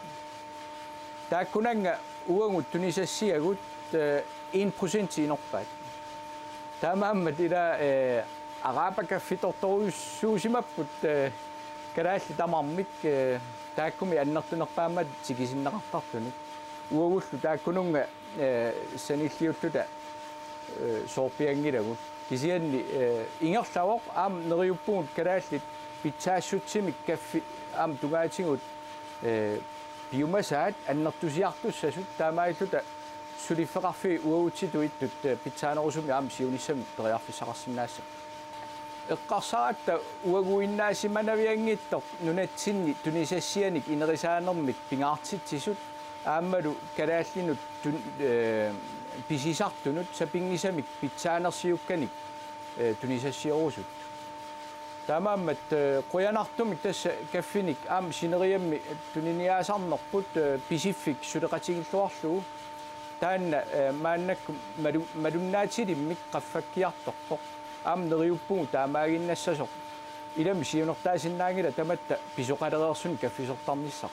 Taakkunannga uagut tunisassiagut en procent inorpaat. Taamaammat ila, eh, araapakaffitortorujussuusimapput, eh, kalaallit tamarmik, eh, taakkumi annertunerpaammat tikisinneqartartunik. Uagullu taakkununnga, eh, sanilliulluta, eh, soorpianngilagut. Kisianni, eh, ingerlavoq aamma neriuppugut kalaallit pitsaassutsimik kaffi aamma tungaatigut, eh, piumasaat annertusiartussasut taamaalilluta suliffeqarfiit uagutsitut ittut, eh, pitsaanerusumik aamma siunissami periarfissaqarsinnaassapput. Eqqarsaratta uaguinnaasimannavianngitsoq nunatsinni tunisassianik inerisaanermik pingaartitsisut aammalu kalaallinut tun-, eh, pisisartunut sapinngisamik pitsaanersiukkanik, eh, tunisassiorusut. Taamaammat, eh, qujanartumik tassa kaffinik aamma sineriammi tuniniaasarnerput, eh, Pisiffik suleqatigilluarlugu. Taanna, eh, maannakkut malu-, malunnaatilimmik qaffakkiartorpoq. Aamma neriuppugut taamaaginnassasoq. Ilami siunertaasinnaanngilaq tamatta pisoqalereersunik kaffisortarnissaq.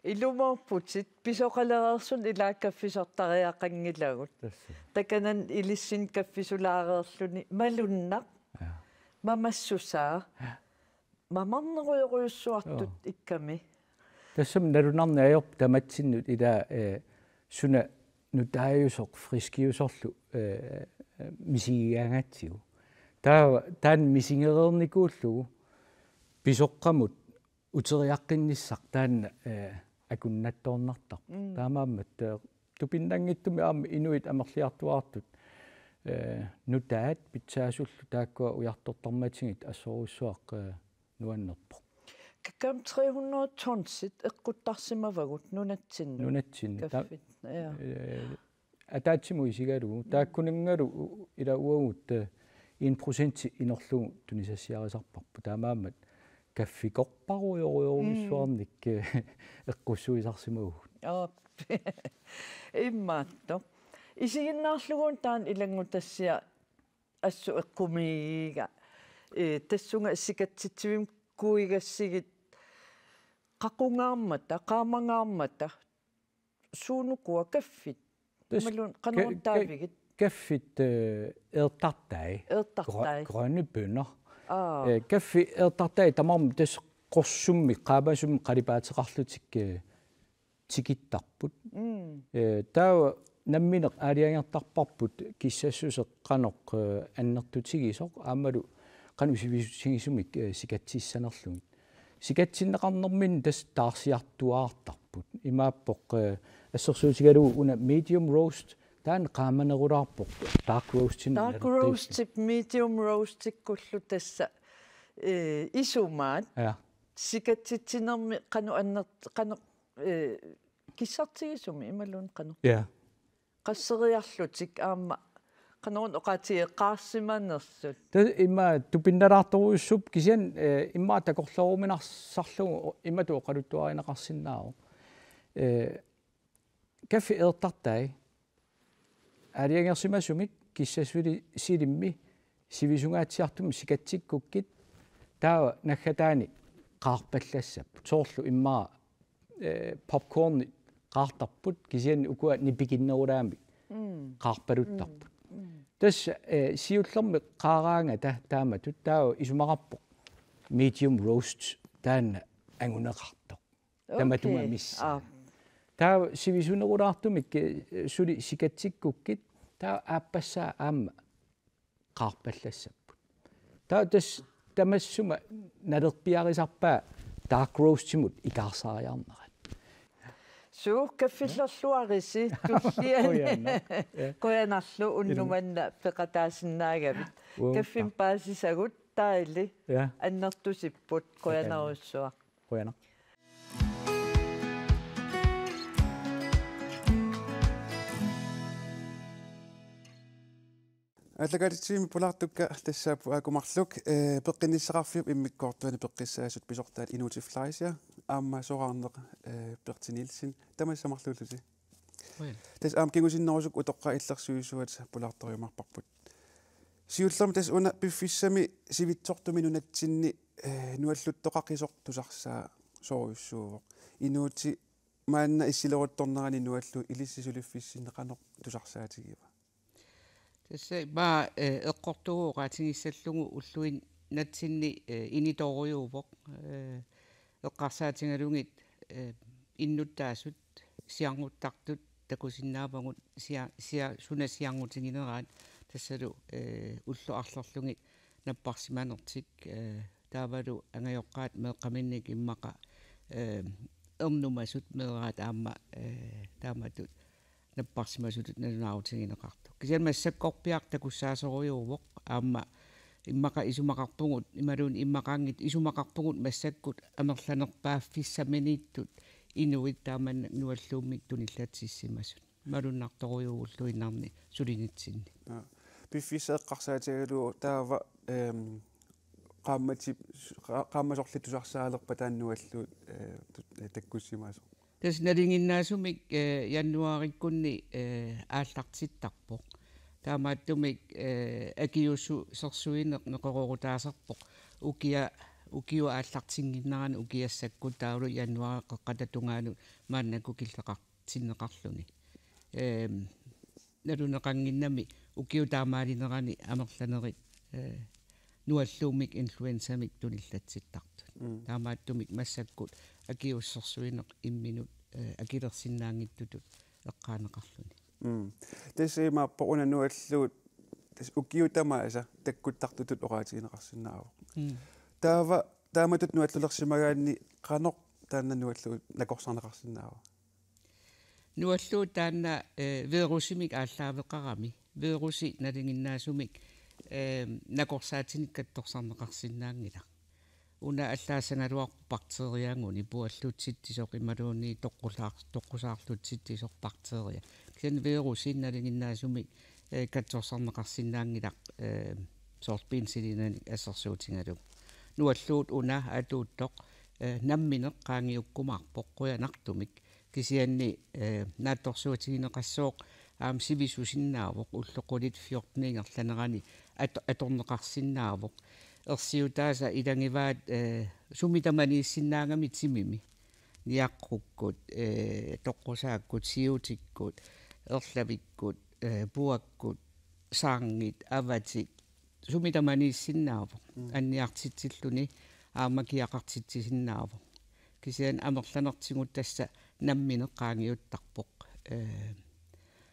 Ilumoorputit pisoqalereersunik ilaa kaffisortariaqanngilagut. Tassa. Takanani ilissinnut kaffisulaareerluni malunnaq. Ja. Mamassusaa. Ja. Mamarnerujorujussuartut. Joo. Ikkami. Tassami nalunarneq ajorpoq tamatsinnut ilaa, eh, suna nutaajusoq friskiusorlu, eh, misigigaangatsigu. Taava taanna misigereernikuullugu pisoqqamut uteriaqqinnissaq taanna, eh, akunnattoornartarpoq. Mm. Taamaammat, eh, tupinnanngitsumik aamma inuit amerliartuaartut, eh, nutaat pitsaasullu taakkua ujartortarmatigit assorujussuaq, eh, nuannerpoq. Kakkaak tre hundrede tonsit eqquttarsimavagut nunatsinnut. Nunatsinnut. Ta-, kaffit. Ja. Eh, ataatsimut isigalugu. Mm. Taakkunanngalu u-, ila uagut, eh, en procent inorlugu tunisassiarisarparput. Taamaammat kaffikorparujorujorujussuarnik, mm, eh, eqqussuisarsimavugut. Aap. Imaattoq. Isiginnaarlugu taanna ilanngutassiaq assut eqqumiigiga. Eh, tassunga sikatsitsivimmikuuigassigit qaqungaarmata, qaamangaarmata, suunukua kaffit? Tassa imaluunniit qanoq ka-, ka-, taavigit? Kaffit, eh, eertartai. Eertartai. Grø-, grønne bønner. Aa. Eh, kaffi eertartai tamarmik tassa qorsummik, qaamasummik qalipaateqarlutik, eh, tikittarput. Mm. Eh, taava nammineq aalajangertarparput kissassuseq qanoq, eh, annertutigisoq aammalu qanoq sivisutigisumik, eh, sikatsissanerlugit. Sikatsinneqarnerminni tassa taarsiartuaartarput. Imaappoq, eh, assersuutigalugu una medium roast, taanna qaamanerulaarpoq dark roastimik. Dark roastip medium roastikkullu tassa, eh, isumaat. Ja. Sikatsitsinermi qanoq anner-, qanoq, eh, kissartigisumik imaluunniit qanoq. Ja. Qasseriarlutik aamma qanoq oqaatigeqaarsimanersut. Tassa immaqa tupinnalaartorujussuupput kisianni, eh, immaqa takorlooruminarsarlugu imatut oqaluttuarineqarsinnaavoq. Eh, kaffi eertartai aalajangersimasumik kissassusi-, silimmi sivisungaatsiartumik sikatsikkukkit taava naggataani qaarpallassapput. Soorlu immaqa, eh, popcorni qaartarput, kisianni ukua nipikinnerulaamik, mm, qaarpaluttarput. Mm. Mm. Tassa, eh, siullermik qaaraangata taamatut taava isumaqarpoq medium roast taanna anguneqartoq. Okay. Tamatuma missaa. Aap. Taava sivisunerulaartumik, eh, suli sikatsikkukkit taava aappassaa aamma qaarpallassapput. Taava tassa tamassuma nalerpiarisarpaa dark roastimut ikaarsaariarnerat. Suu, kaffillerluarisi tulliani. Qujanaq. Ja. Qujanarlu unnuk manna peqataasinnaagavit. Uunga. Kaffimik paasisagut taili. Ja. Annertusipput, qujanarsuaq. Qujanaq. Aallakaatitsivimmi pulaartukka tassaapput aajuku marluk, eh, peqqinnissaqarfiup immikkoortuani peqqissaasut pisortaat Inuutit Fleischer aamma soraarneq, eh, Berti Nielsen, tamassi marluullusi. Qujan. Tassa aamma kingusinnerusukkut utoqqaat illersuisuat pulaartorujumaarparput. Siullermik tassa una piffissami sivitsortumi nunatsinni, eh, nualluttoqaqisoq tusarsaa soorujussuuvoq. Inuutit maanna issileruttornerani nualluut ilissi suliffissinni qanoq tusarsaatigiva? Tassa ima, eh, eqqortugut oqaatigissallugu ulluinnatsinni, eh, initorujuuvoq, eh, eqqarsaatigalugit, eh, innuttaasut siarnguttartut takusinnaavagut sia-, sia-, suna siarngutigineraat tassalu, eh, ullut arlerlugit napparsimanertik, eh, taavalu angajoqqaat meeqqaminnik immaqa, eh, ernumasut meeraat aamma, eh, taamatut napparsimasutut nalunaarutigineqartut. Kisianni massakkorpiaq takussaasorujuuvoq aamma immaqa isumaqarpugut, imaluunniit immaqaanngitsoq isumaqarpugut massakkut amerlanerpaaffissaminiittut inuit taamannak nualluummik tunillatsissimasut. Malunnartorujuuvoq ulluinnarni sulinitsinni. Aa. Piffissaq eqqarsaatigalugu taava, ehm, qaammatip-, qa-, qaammat sorliit tusarsaalerpat taanna nualluut, eh, tu-, eh, takkussimasoq? Tassa nalinginnaasumik, eh, januaarikkunni, eh, aallartittarpoq. Taamaattumik, eh, akiuussusersuineq neqeroorutaasarpoq. Ukia-, ukiup aallartinnginnerani ukiassakkut taavalu januaarip qeqqata tungaanut maannakkut killeqartinneqarluni. Ehm, naluneqannginnami ukiup taamaalinerani amerlanerit, eh, nualluummik influenzamik tunillatsittartut. Mm. Taamaattumik massakkut akiuussusersuineq imminut, eh, akilersinnaanngitsutut eqqaaneqarluni. Mm. Tassa imaappoq una nualluut tassa ukiut tamaasa takkuttartutut oqaatigineqarsinnaavoq. Mm. Taava taamatut nuallulersimagaanni qanoq taanna nualluut nakorsarneqarsinnaava? Nualluut taanna, eh, virusimik aallaaveqarami. Virusi nalinginnaasumik, eh, nakorsaatinik katsorsarneqarsinnaanngilaq. Una allaassagaluarpoq bakteriaguni, puallutsitsisoq imaluunniit toqqusaar-, toqqusaarlutsitsisoq bakteria. Kisianni virusi nalinginnaasumik, eh, katsorsarneqarsinnaanngilaq, eh, soorlu penicillininik assersuutigalugu. Nualluut una atuuttoq, eh, nammineq qaangiukkumaarpoq qujanartumik. Kisianni, eh, naatsorsuutigineqassooq aamma sivissusinnaavoq, ullut qulit fjorten ingerlanerani at-, atorneqarsinnaavoq. Ersiutaasa ilagivaat, eh, sumi tamaniissinnaagami timimi. Niaqqukkut, eh, toqqusaakkut, siutikkut, erlavikkut, eh, puakkut, saarngit, avatik, sumi tamaniissinnaavoq. Mm. Anniartitsilluni aamma kiaqartitsisinnaavoq. Kisianni amerlanertigut tassa nammineq qaangiuttarpoq. Eh,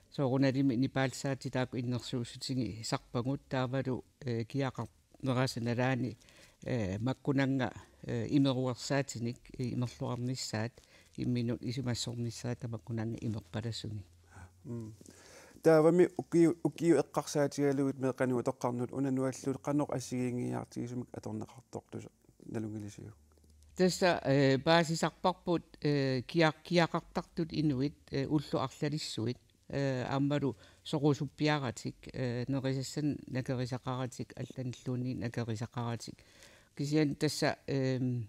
soorunalimi nipaalsaatitaakku innersuussutigisarpagut taavalu, eh, kiaqarnerasa nalaani, eh, makkunannga, eh, imeruersaatinik, eh, imerluarnissaat, imminut isumassornissaat tamakkunannga imerpalasunik. Mm. Taavami ukiu-, ukiut eqqarsaatigalugit meeqqanut utoqqarnut una nualluut qanoq assigiinngiiaartigisumik atorneqartortusi nalunngilisiuk? Tassa, eh, paasisarparput, eh, kia-, kiaqartartut inuit, eh, ullut arlalissuit, eh, aammalu sorusuppiaratik, eh, nerisassanik nakerisaqaratik, allanilluunniit nakerisaqaratik. Kisianni tassa, ehm,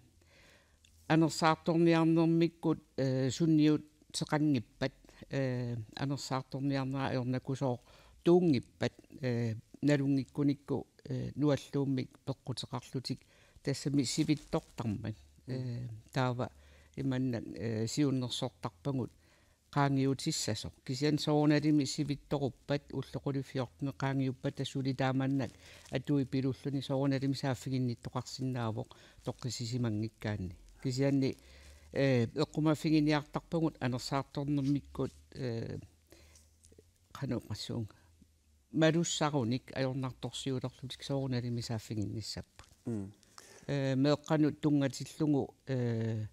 anersaartorniarnermikkut, eh, sunniuteqanngippat, eh, anersaartorniarnera ajornakusoortuunngippat, eh, nalunngikkunikku, eh, nualluummik peqquteqarlutik tassami sivitsortarmat. Mm. Eh, taava imannak, eh, siunnersortarpagut qaangiutissasoq. Kisianni soorunalimi sivitsoruppat, ullut qulit fjorten qaangiuppata suli taamannak atuipilulluni soorunalimi saaffiginnittoqarsinnaavoq toqqissisimanngikkaanni. Kisianni, eh, eqqumaffiginiartarpagut anersaartornermikkut, eh, qanoq oqassuunga. Malussarunik ajornartorsiulerlutik soorunalimi saaffiginnissapput. Mm. Eh, meeqqanut tunngatillugu, eh,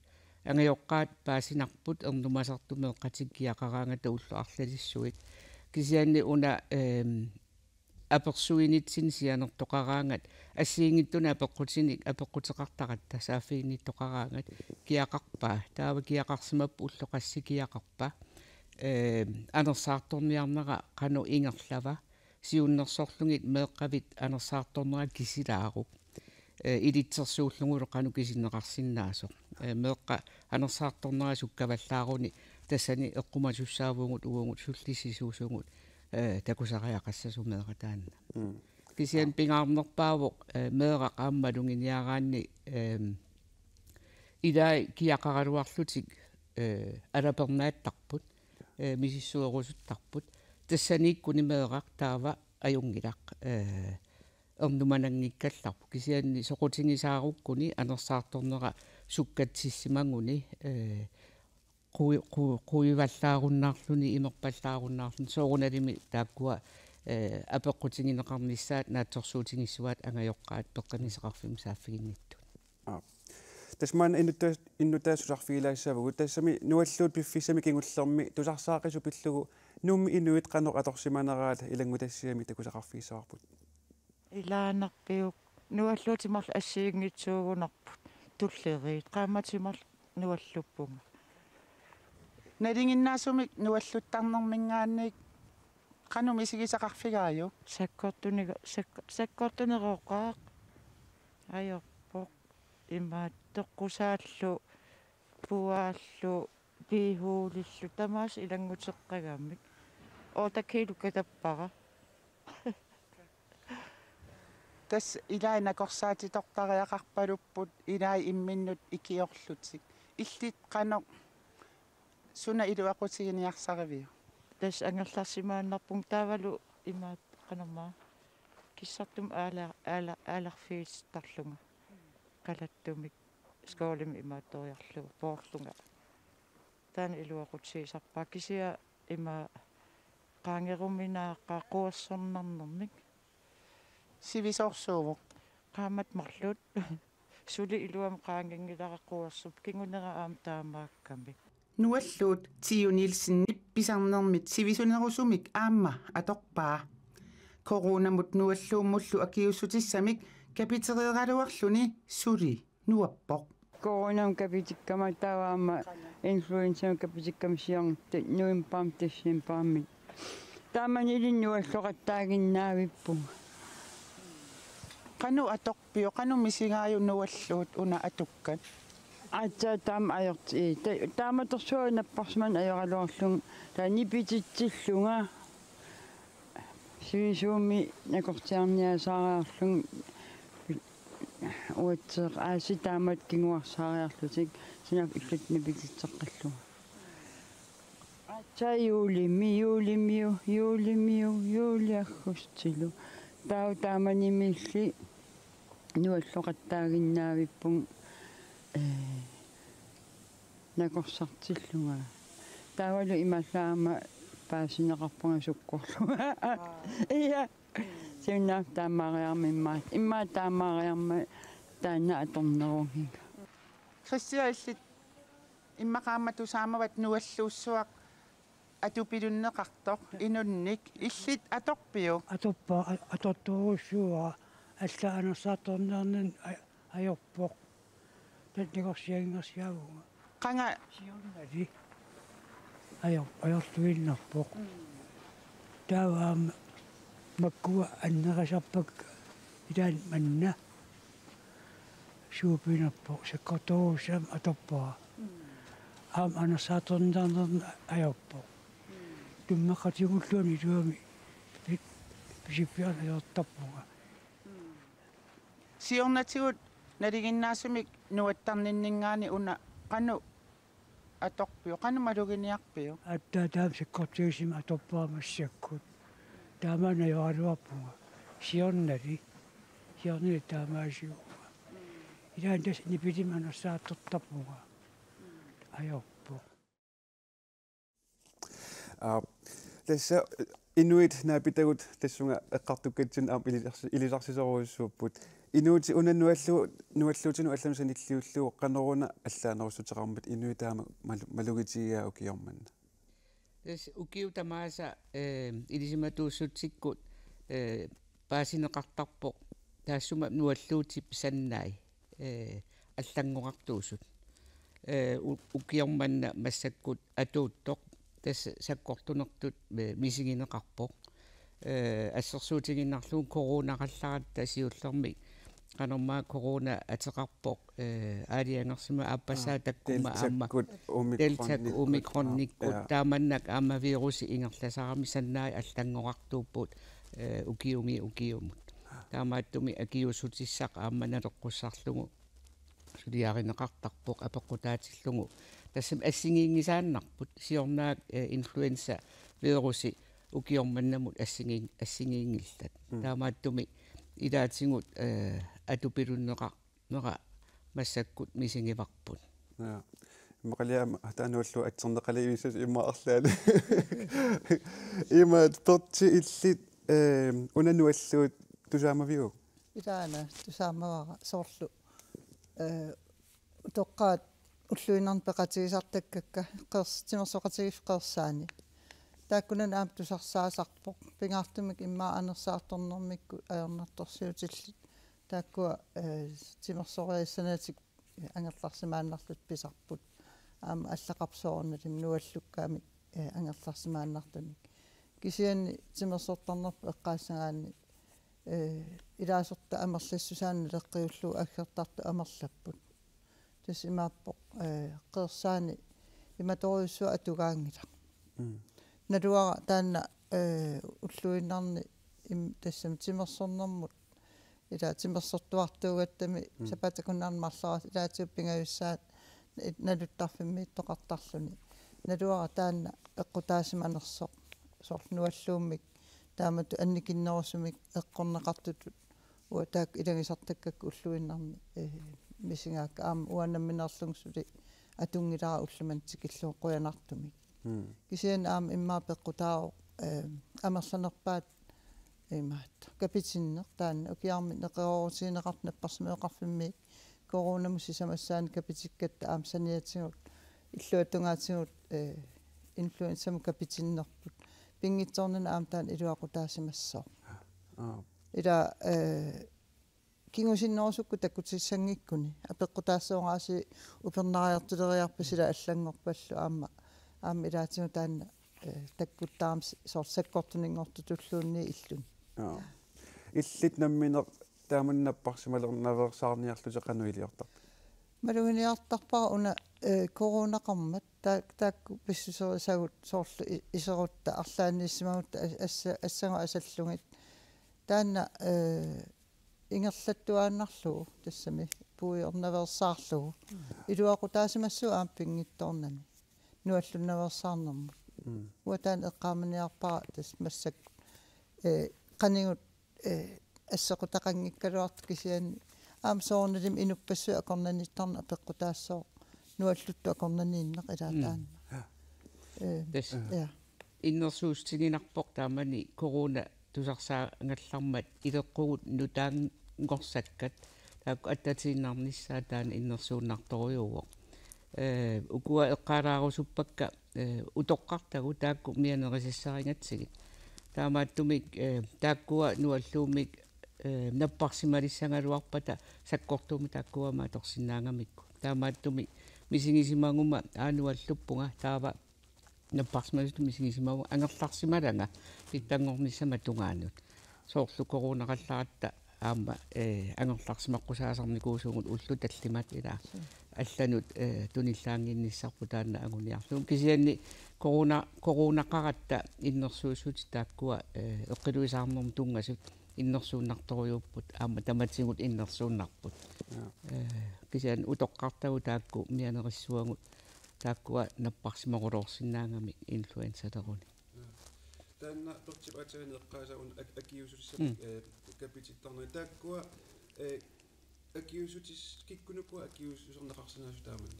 angajoqqaat paasinarput ernumasartut meeqqatik kiaqaraangata ullut arlalissuit. Kisianni una, ehm, apersuinitsinni sianertoqaraangat assigiinngitsunik apeqqutinik apeqquteqartaratta saaffiginnittoqaraangat kiaqarpaa. Taava kiaqarsimappat ulloq qassit kiaqarpa. Ehm, anersaartorniarnera qanoq ingerlava. Siunnersorlugit meeqqavit anersaartornera kisilaaruk. Eh, ilitsersuullugulu qanoq kisinneqarsinnaasoq. Eh, meeqqat anersaartornerat sukkavallaaruni tassani eqqumasussaavugut uagut sullissisuusugut, eh, takusariaqassasoq meeraq taanna. Mm. Kisianni pingaarnerpaavoq, eh, meeraq aamma maluginiaraanni, ehm, ilai kiaqaraluarlutik, eh, alapernaattarput, eh, misissuerusuttarput. Tassaniikkuni meeraq taava ajunngilaq, eh, ernumananngikkallarpoq. Kisianni soqutigisaarukkuni anersaartornera sukkatsissimaguni, eh, qui-, qu-, quivallaarunnaarluni, imerpallaarunnaarluni, soorunalimi taakkua, eh, apeqqutigineqarnissaat naatsorsuutigissuaat angajoqqaat peqqinnissaqarfimmut saaffiginnittut. Aap. Tassa maanna inutta-, innuttaasut susarfigilaassavagut. Tassami Nualluut piffissami kingullermi tusarsaaqisut pillugu Nuummi inuit qanoq atorsimaneraat ilanngutassiami takusaqarfigissavarput. Ilaannarpiuk Nualluutit marluk assigiinngitsuugunarput. Tulleriit qaammatit marluk nualluppunga. Nalinginnaasumik nualluttarnerminngaanniit qanoq misigisaqarfigaajuk? Sakkortuniga-, sakko-, sakkortunerooqaaq. Ajorpoq. Imaattoq toqqusaallu, puaallu, piihuulillu, tamaasa ilannguteqqagamik. Otte kilo katappara. Tassa ilai nakorsaatitortariaqarpalupput, ilai imminnut ikiorlutik. Illit qanoq suna iluaqutiginiarsariviuk? Tassa angerlarsimaannarpunga taavalu imaat qanormaa kissartumik aala-, aala-, aalarfigisarlunga qalattumik skolimi imaattoriarlugu poorlunga. Taanna iluaqutigisarpara kisianni ima qaangeruminaaqaaq quersornarnermik. Sivisoorsuuvoq. Qaammat marluk. Suli iluamik qaanginngilara quersup kingunera aamma taamaakkami. Nualluut Tiu Nielsenip pisarnermit sivisunerusumik aamma atorpaa. Coronamut Nualluummullu akiuussutissamik kapitereeraluarluni suli nuappoq. Coronamut kapitikkama taava aamma influenzamut kapitikkama siornatigut novembarimi decembarimi. Taamanilu nualloqattaaginnaavippunga. Qanoq atorpiuk, qanoq misigaajuk Nualluut una atukkat? Aatsaat taama ajorti-, ii, ta-, taamatorsuaq napparsimaneq ajoraluarlunga, taava nipititsillunga. Sivisuumik nakorsiarniasaariarlunga uatseeq aasiit taamatut kinguarsaariarlutik sinaaffa illutik nipititseqqillunga. Aatsaat juulimi, juulimiu, juulimiu, juuli aggustilu. Taava taamanimiilli nualloqattaaginnaavippunga, ee, nakorsartillunga. Taavalu imaallaat aamma paasineqarpunga sukkorlunga. Aa. Ja. Siunnaarfik taamaariarmat immaqa. Immaqa taamaariarmat taanna atornerugiga. Kristian, illit immaqa aamma tusaamavat Nualluussuaq atupilunneqartoq inunnik. Illit atorpiuk? Atorpara, a-, atortorujussuuara, allaat anersaartorniarnerni a-, ajorpoq. Taanna nakorsiaginnarsiaavunga. Qanga? Siornali. Ajor-, ajorluinnarpoq. Mm. Taava aamma makkua annerisarpakka ilaanni manna. Suupinerpoq, sakkortoorujussuarmik atorpara. Mm. Aamma anersaartorniarnerni ajorpoq. Mm. Tummeqqatigulluunniit iluamik pi-, pisiffianut ajortarpunga. Mm. Siornatigut nalinginnaasumik nuattarninninngaanniit una qanoq atorpiuk, qanoq maluginiarpiuk? Aatsaat taama sakkortuusimik atorpara massakkut. Taama ajoraluarpunga. Siornali. Siornali taamaasiuvunga. Ilaanni tassa nipilimik anersaartortarpunga. Ajorpoq. Aa, tassa inuit naapitagut tassunga eqqartukkatsinni aamma ilisarsi-, ilisarsisorujussuupput. Inuutit una nuallu-, nualluutinut allanut sanilliullugu qanoruna allaanerussuteqarmat inuit taama malu-, malugitigigaa ukioq manna? Tassa ukiut tamaasa, eh, ilisimatuussutsikkut, eh, paasineqartarpoq taassuma nualluutip sannai, eh, allanngorartuusut. Eh, u-, ukioq manna massakkut atuuttoq, tassa sakkortunertut, eh, misigineqarpoq. Eh, assersuutigiinnarlugu coronaqallaratta siullermik qanormaa corona ateqarpoq, eh, aalajangersima aappassaa Aa, takkuma aamma deltakkut, omikronnikkut. Deltakkut, omikronnikkut. Aa, ja. Taamannak aamma virusi ingerlasarami sannai allanngorartuupput, eh, ukiumi ukiumut. Taamaattumik akiuussutissaq aamma naleqqussarlugu suliarineqartarpoq apeqqutaatillugu. Tassami assigiinngisaannarput siornaak, eh, influenza virusi ukioq mannamut assigiin-, assigiinngillat. Mm. Taamaattumik ilaatigut, eh, atupilunneqar-, nera massakkut misigivarput. Ja. Immaqaluunniit aamma taanna ullu atserneqalivissus immaqa arlaanni. Ima Pertsi illit, eh, una nualluut tusaamaviuk? Ilaana tusaamavara soorlu, eh, utoqqaat ulluinnarni peqatigisartakkakka Qeers-, timersoqatigiiffik Qeersaani. Taakkunani aamma tusarsaasarpoq. Pingaartumik immaqa anersaartornermikkut ajornartorsiutillit. Taakkua, eh, timersorissanaatik angerlarsimaannarlutik pisarput. Aamma allaqarpoq soorunalimi nuallukkaamik, eh, angerlarsimaannartunik. Kisianni timersortarnerput eqqaassagaanni, eh, ilaasortat amerlassusaannik naleqqiullugu aggertartut amerlapput. Tassa imaappoq, eh, Qeersaani imatorujussuaq atugaanngilaq. Mm. Naluara taanna, eh, ulluinnarni im-, tassami timersornermut, ila timersortuartuugattami Mm. sapaatip akunnera marloriarluta ilaatigut pingajussaat i-, naluttarfimmiittoqartarluni. Naluara taanna peqqutaasimanersoq, soorlu nualluummik taamatut annikinnerusumik eqqorneqartutut uanga taakku ilagisartakkakka ulluinnarni, eh, misigaakka aamma uanga nammineerlunga suli atunngilara ullumimut tikillugu qujanartumik. Mm. Kisianni aamma immaqa peqqutaavoq, eh, amerlanerpaat imaattoq kapitinneq taanna ukiarmi neqeroorutigineqartoq napparsimmaveqarfimmiit coronamut sisamassaannik kapitikkatta aamma saniatigut illuatungaatigut, eh, influenzamut kapitinnerput. Pinngitsoornani aamma taanna iluaqutaasimassooq. Aa. Ila, eh, kingusinnerusukkut takkutissanngikkuni. Apeqqutaassaanga aasiit upernariartuleriarput sila allanngorpallu aamma. Aamma ilaatigut taanna, eh, takkuttarami s-, soorlu sakkortuninngortutulluunniit illuni. Aa. Illit nammineq taama napparsimalernaveersaarniarlutit qanoq iliortarpit? Maluginiartarpara una, eh, coronaqarmat ta-, taakku pissuserisagut soorlu i-, iserutta arlaanniissimagutta as-, assa-, assagut asallugit. Taanna, eh, ingerlattuaannarlugu tassami puigornaveersaarlugu. Iluaqutaasimassuuvoq aamma pinngitsoornani nuallunnaveersaarnermut. Mm. Uanga taanna eqqaamaniarpara tassa massakkut, eh, qanigut, eh, assequtaqanngikkaluartut kisianni aamma soorunalimi inuppassuit akornanniittarneq apeqqutaassooq nualluttut akornanniinneq ilaa Mm. taanna. Ja. Eh, Tassa. Ja. Innersuussutiginarpoq taamani corona tusarsaagaluarmat ileqqugut nutaanngorsakkat taakku attatiinnarnissaat taanna innersuunnartorujuuvoq. Eh, ukua eqqaalaarusuppakka, eh, utoqqartagut taakku mianerisassarigatsigit. Taamaattumik, eh, taakkua nualluummik, eh, napparsimalissagaluarpata sakkortuumik taakkua aamma atorsinnaagamikku. Taamaattumik misigisimaguma aa nualluppunga taava napparsimasutut misigisimavunga angerlarsimalanga pitsanngornissama tungaanut. Soorlu coronaqallaratta aamma, eh, angerlarsimaqqusaasarnikuusugut ullut tallimat ilaa allanut, eh, tunillaannginnissarput taanna anguniarlugu. Kisianni corona-, coronaqaratta innersuussutit taakkua, eh, eqqiluisaarnermut tunngasut innersuunnartorujuupput aamma tamatigut innersuunnarput. Ja. Eh, kisianni utoqqartagut taakku mianerissavagut taakkua napparsimaruloorsinnaagamik influenzaleruni. Taanna Pertip aatsaat eqqaasaq una ak-, akiuussutissamik, Mm. eh, kapitittarnerit taakkua, eh, akiuussutis-, kikkunuku akiuussuserneqarsinnaasut taamani?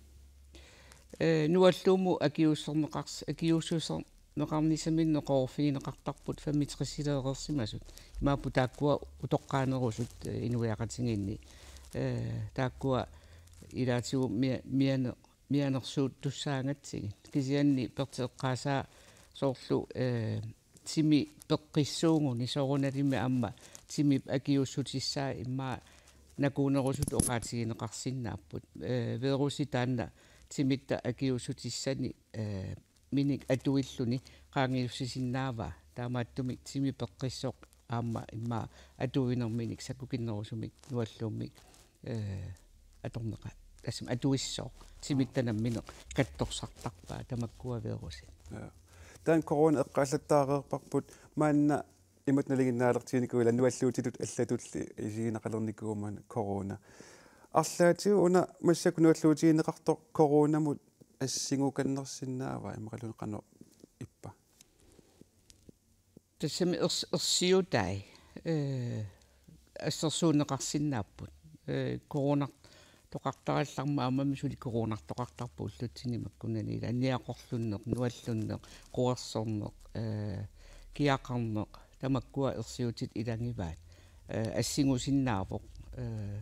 Eh, nualluummut akiuussuserneqars-, akiuussuser-, neqarnissaminnik neqeroorfigineqartarput femogtresileereersimasut. Imaappoq taakkua utoqqaanerusut, eh, inuiaqatigiinni. Eh, taakkua ilaatigut mia-, miane-, mianersuuttussaagatsigit. Kisianni Perti eqqaasaa soorlu, eh, timi peqqissuuguni soorunalimi aamma timip akiuussutissaa immaqa nakuunerusutut oqaatigineqarsinnaapput. Eh, virusi taanna timitta akiuussutissani, eh, minik atuilluni qaangiussisinnaavaa. Taamaattumik timi peqqissoq aamma immaqa atuinerminik sakkukinnerusumik nualluummik, eh, atorneqa-, tassami atuissaaq. Timitta nammineq katsorsartarpaa tamakkua virusit. Ja. Taanna corona eqqaallattaareerparput maanna imatut nalinginnaalertiginikuuillugu nualluutitut allatulli isigineqalernikuummat corona. Arlaatigut una massakkut nualluutigineqartoq coronamut assingukannersinnaava imaluunniit qanoq ippa? Tassami ers-, ersiutai, eh, assersuunneqarsinnaapput. Eh, coronartoqartarallarmat aammami suli coronartoqartarpoq ullutsinni makkunani, ila niaqorlunneq, nuallunneq, quersorneq, eh, kiaqarneq, tamakkua ersiutit ilagivaat. Eh, assingusinnaavoq. Eh,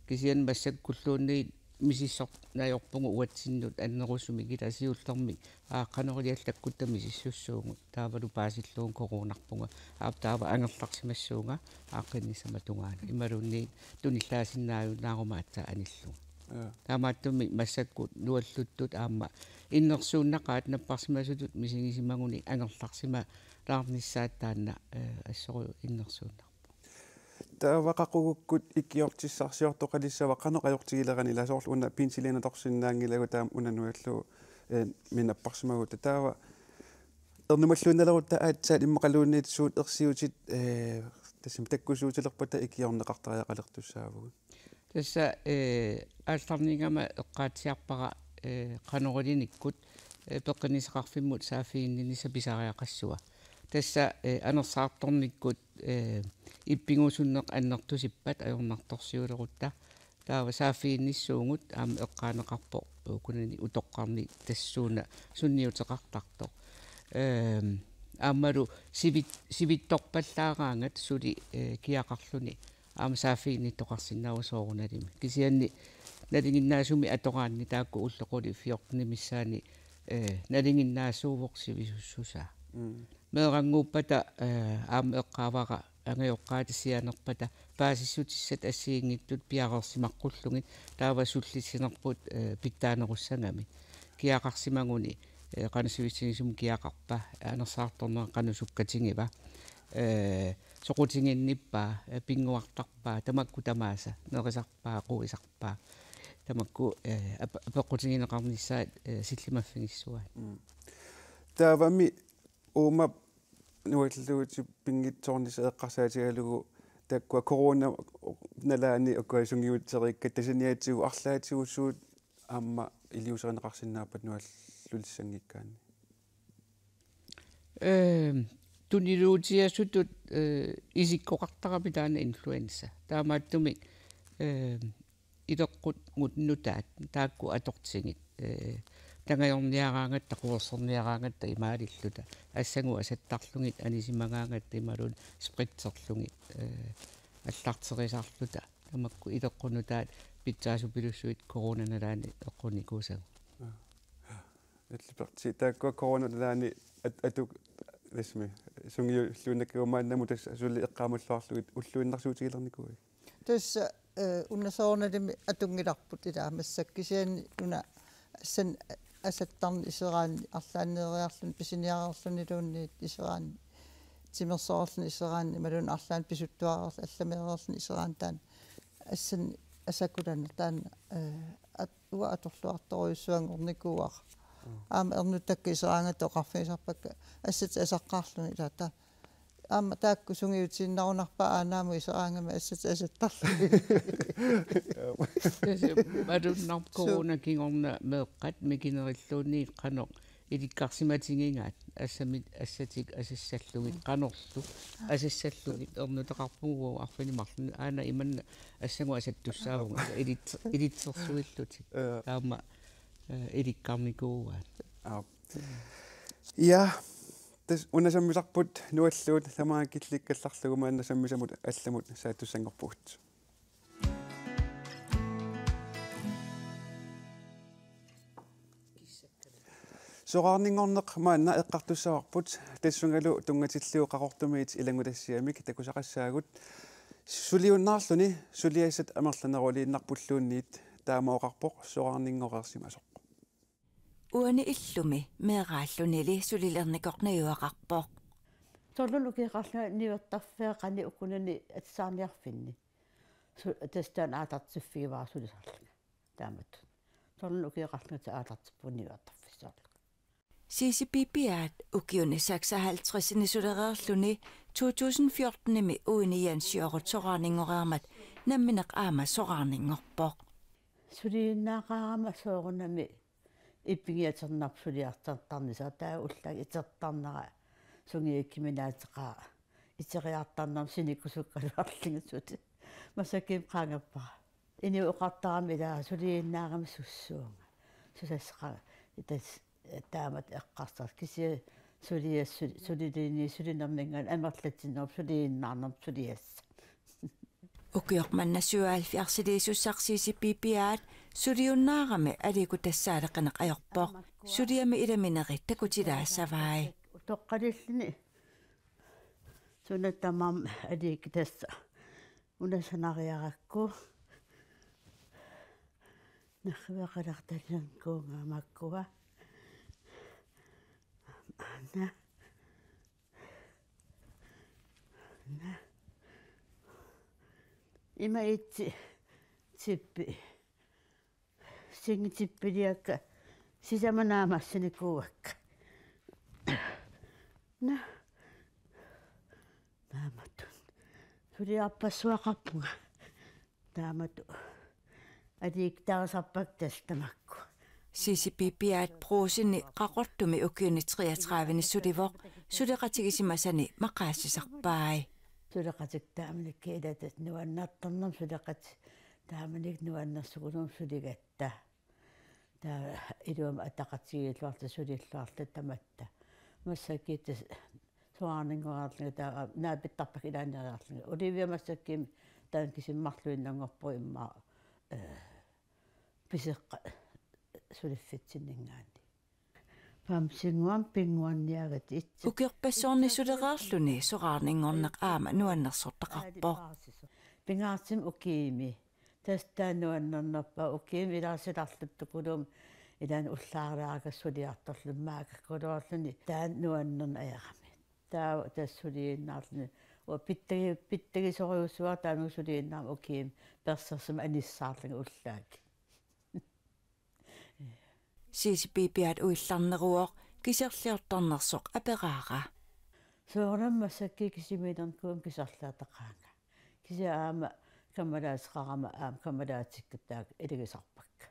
kisianni massakkulluunniit misissorneq ajorpugut uatsinnut annerusumik, ila siullermik aa, qanoq iliorlunga takkutta misissussuugut, taavalu paasillugu coronarpunga, aap, taava angerlarsimassuunga aaqqiinissama tungaanut. Imaluunniit tunillaasinnaajunnaarumaartoq anillunga. Ja. Taamaattumik massakkut nualluttut aamma innersuunnaqaat, napparsimasutut misigisimaguni angerlarsimalaarnissaat taanna, eh, assorujuk innersuunnarpoq. Taava qaqugukkut ikiortissarsiortoqalissava qanoq ajortigilerani, ila soorlu una penicillin atorsinnaanngilagut taama una nuallu, eh, minapparsimagutta, taava ernumalluinnalerutta aatsaat immaqaluunniit suut ersiutit, eh, tassami takkussuutilerpata ikiorneqartariaqalertussaavugut? Tassa, eh, aallarniigama eqqaatsiarpara, eh, qanoq ilinikkut, eh, peqqinnissaqarfimmut saaffiginninnissaq pisariaqassua. Tassa, eh, anersaartornikkut, eh, ippigusunneq annertusippat ajornartorsiulerutta. Taava saaffiginnissuugut aamma eqqaaneqarpoq ukunani utoqqarni tassuuna sunniuteqartartoq. Ehm, aammalu sivit-, sivitsorpallaaraangat suli, eh, kiaqarluni aamma saaffiginnittoqarsinnaavoq soorunalimi. Kisianni nalinginnaasumik atoraanni taakku ullut qulit fjortenit missaanni, eh, nalinginnaasuuvoq sivisussusaa. Mm. Meerannguuppata, eh, aamma eqqaavara angajoqqaata sianerpata paasissutissat assigiinngitsut piareersimaqqullugit, taava sullissinerput, eh, pitsaanerussagami. Kiaqarsimaguni, eh, qanoq sivisususumik kiaqarpa, anersaartornera qanoq sukkatigiva, eh, soqutiginnippaa, eh, pinnguartarpaa, tamakku tamaasa, nerisarpaa, quiasarpaa. Tamakku, eh, ap-, apeqqutigineqarnissaat, eh, sillimaffigissuaat. Mm. Taavami uuma nualluutip pinngitsoornissaq eqqarsaatigalugu taakkua corona nalaani ukua sungiuteriikkatta saniatigut arlaatigussuit aamma iliuuserineqarsinnaappata nuallulissanngikkaanni? Ehm, tuniluutiasutut, eh, isikkoqartarami taanna influenza. Taamaattumik, ehm, ileqqunut nutaat taakku atortigit, eh, tangajorniaraangatta, quersorniaraangatta imaalilluta, assagut asattarlugit anisimagaangatta imaluunniit spritserlugit, eh, allarterisarluta, tamakku ileqqunut nutaat pitsaasupilussuit coronap nalaani eqqunikuusagut. Illit Perti, taakkua coronap nalaani at-, atuk-, tassami, sungiulluinnakkit maannamut tassa suli eqqaamalluarlugit ulluinnarsiutigilernikuuiuk? Tassa, eh, una soorunalimi atunngilarput ilaa massakkut, kisianni una assanik asattarneq iseraanni arlaanneeriarluni pisiniareerluniluunniit iseraanni timersoreerluni iseraanni imaluunniit arlaannik pisuttuareerluni allameereerluni iseraanni taanna assanik asakulaneq taanna, eh, at-, uanga atorluartorujussuanngornikuuara. Mm. Aamma ernuttakka iseraangatta oqarfigisarpakka assatit asaqqaarlugit ilaa taava. Aamma taakku sungiutiinnarunarpaat aanaamut iseraangami assatit asattarlugit. Tassa malunnarpoq. Suu. Corona kingorna meeqqat mikinerilluunniit qanoq ilikkarsimatigigaat, assamit assatik asassallugit, qanorlu asassallugit, ernutaqarpugut arfineq-marlunut, aana imanna assagut asattussaavunga, ilit-, ilitsersuillutik. Ja. Taama, eh, ilikkarnikuuaat. Aap. Ja, tassa una sammisarput nualluut, tamaanga killikkallarlugu maanna sammisamut allamut saattussanngorpugut. Soraarninngorneq maanna eqqartussavarput, tassungalu tunngatillugu Qaqortumiit ilanngutassiamik takusaqassaagut. Suliunnaarluni suliassat amerlaneruliinnarpulluunniit, taama oqarpoq soraarninngoreersimasoq. Uani illumi meeraallunili sulilernikoq najugaqarpoq. Tolvunut ukioqarlunga niuertarfeeqqani ukunani atisarniarfinni. Su-, tassa taanna aallartiffigivara sulisarlunga. Taamatut. Tolvunut ukioqarlunga aallartippunga niuertarfissaarlunga. Sisi Pipiaat ukiuni seksoghalvtredsini sulereerluni to tusind fjortenimi uini Jensiorut soraarninngoreermat nammineq aamma soraarninngorpoq. Suliinnaaqaarama soorunami ipigiaternerp suliartartarnissaq, taava ullaakkut itertarnera sungiukkuminaateqaaq, iteriartarnermut sinikkusukkaluarlunga suli. Massakkummi qaangerpara. Inuup oqartarami ilaa suliinnaarami sussuunga. Susassaqaanga itas taamatut eqqarsarlunga kisianni sulias-, sul-, suliliini sulinerminngaanniit amerlatsinnerup suliinnaarnermut suliassaq. Ukioq manna syvoghalvfjerdsiliisussaq Sisi Pipiaat suliunnaarami aliikkut tassaaleqineq ajorpoq. Suliami ilaminerit takutilaassavai. Utoqqalilluni suna tamarmi aliikkut tassa. Una sanariarakku. Nerriveqalertalernikuunnga makkua. Anna. Anna. Ima itsi tippi. Singitippiliakka sisamat naammassinikuuakka. Na. Taamatut. Suliarpassuaqarpunga. Taamatut. Aliikkutarisarpakka tassa tamakku. Sisi Pipiaat Brugseni Qaqortumi ukiuni treogtrediveni sulivoq, suleqatigisimasani maqaasisarpai. Suleqatikka taamanikkut ilaa tassa nuannertarnermik suleqatikka taamanikkut nuannersukulluunniit suligatta. Taava iluamik ataqatigiilluarluta sulilluarluta tamatta. Massakkut tassa soraarninngoreerlunga taava naapittarpakka ilaanneeriarlunga. Olivia massakkut taanna kisimi marluinnanngorpoq immaqa, eh, piseqqat suliffitsinninngaanniit. Bamsenguamik pinnguarniarit itsi. Ukiorpassuarni sulereerluni soraarninngorneq aamma nuannersortaqarpoq. Pingaartumik ukiumi. Tassa taanna nuannernerpaaq, ukiumi ilaasilarluttukuluumi ilaanni ullaarlaarakku suliartorluni maakakuluarluni taanna nuannerneq ajorami. Taava tassa suliinnaarluni. Uanga pittagi-, pittagisorujussuara taanna suliinnaarama ukiumi persersummik anissaarlunga ullaakkut. Sisi Pipiaat uillarneruvoq, kiserliortarnersoq aperaara. Soorunami massakkut kisimiilernikuugama kiserliortaqaanga. Kisianni aamma kammalaateqarama aamma kammalaatikka taakku iligisarpakka.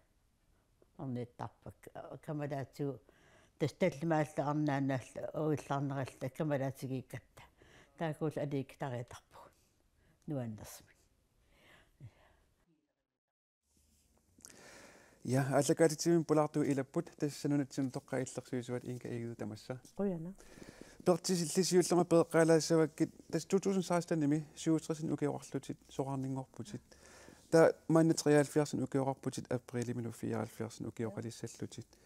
Ornittarpakka. Kammalaatigut tassa tallimaalluta arnaannaalluta uillarnerulluta kammalaatigiikkatta. Taakkuulluni aliikkutariittarpugut. Nuannersumik. Ja, aallakaatitsivimmi pulaartui ilapput, tassa nunatsinni utoqqaat illersuisuat Inga Egede tamassa. Qujanaq. Pertsilli siullermik peeqqaalaassavakkit, tassa to tusind sekstenimi syvogtresini ukioqarlutit soraarninngorputit. Taava maanna treoghalvfjerdsini ukioqarputit, aprilimilu fireoghalvfjerdsini ukioqalissallutit.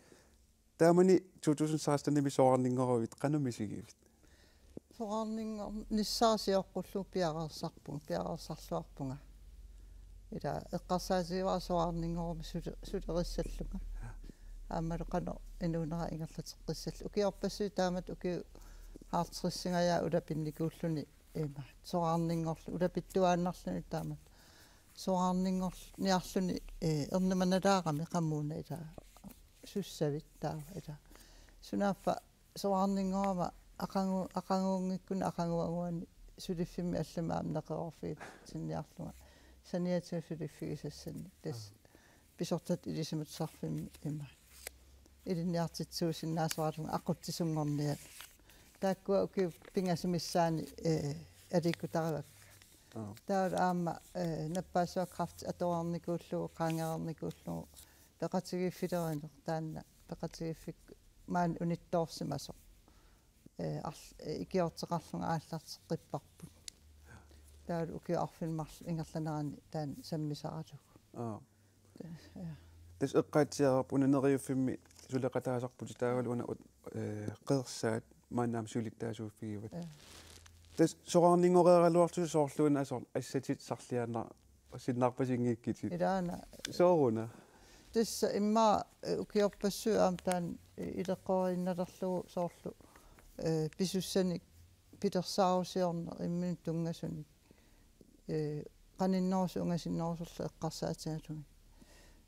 Taamani to tusind sekstenimi soraarninngoruit, qanoq misigivit? Soraarninngornissaa sioqqullugu piareersarpunga, piareersarluarpunga. Ila eqqarsaatigivara soraarninngoruma suli-, sulerissallunga. Aammalu qanoq inuunera ingerlateqqissallugu. Ukiorpassuit taamatut ukiut halvtredsingajaat ulapinnikuulluni ima. Soraarninngorluni, ulapittuaannarluni taamatut. Soraarninngorniarluni, eh, ernumanalaarami qamuuna ila sussavit taava ila. Sunaaffa soraarninngorama aqagu-, aqaguunngikkunik aqaguaguani suliffimmi allami aamma neqeroorfigitinniarlunga. Saniatigut suliffigisassannik. Tassa pisortat ilisimatusarfimmi ima. Ilinniartitsisuusinnaasoralugu aqutsisunngornianut. Taakkua ukiut pingasut missaanni, eh, aliikkutarivakka. Aap. Taavalu aamma, eh, nappaassuaq kræfti atoreernikuullugu, qaangereernikuullugu, peqatigiiffilerineq taanna, peqatigiiffik maani unittoorsimasoq. eh, arl-, eh, ikiorteqarlunga aallarteqqipparput. Taavalu ukiut arfineq-marluk ingerlaneranni taanna sammisaralugu. Aa. Ja. Tassa eqqaatsiarparput una Neriuffimmi suleqataasarputit taavalu una ut-, eh, Qeersaat maanna aamma siulittaasuuffigivat. Ja. Tassa soraarninngoreeraluarlusi soorluuna soorlu assatit sarliaanna sinnaarpasinngikkutit. Ilaana. Sooruna? Tassa immaqa, eh, ukiorpassuit aamma taanna, eh, ileqqoriinnalerlugu soorlu, eh, pisussanik pilersaarusiorneq imminut tunngasunik. Eh, qaninnerusut ungasinnerusullu eqqarsaatigalugit.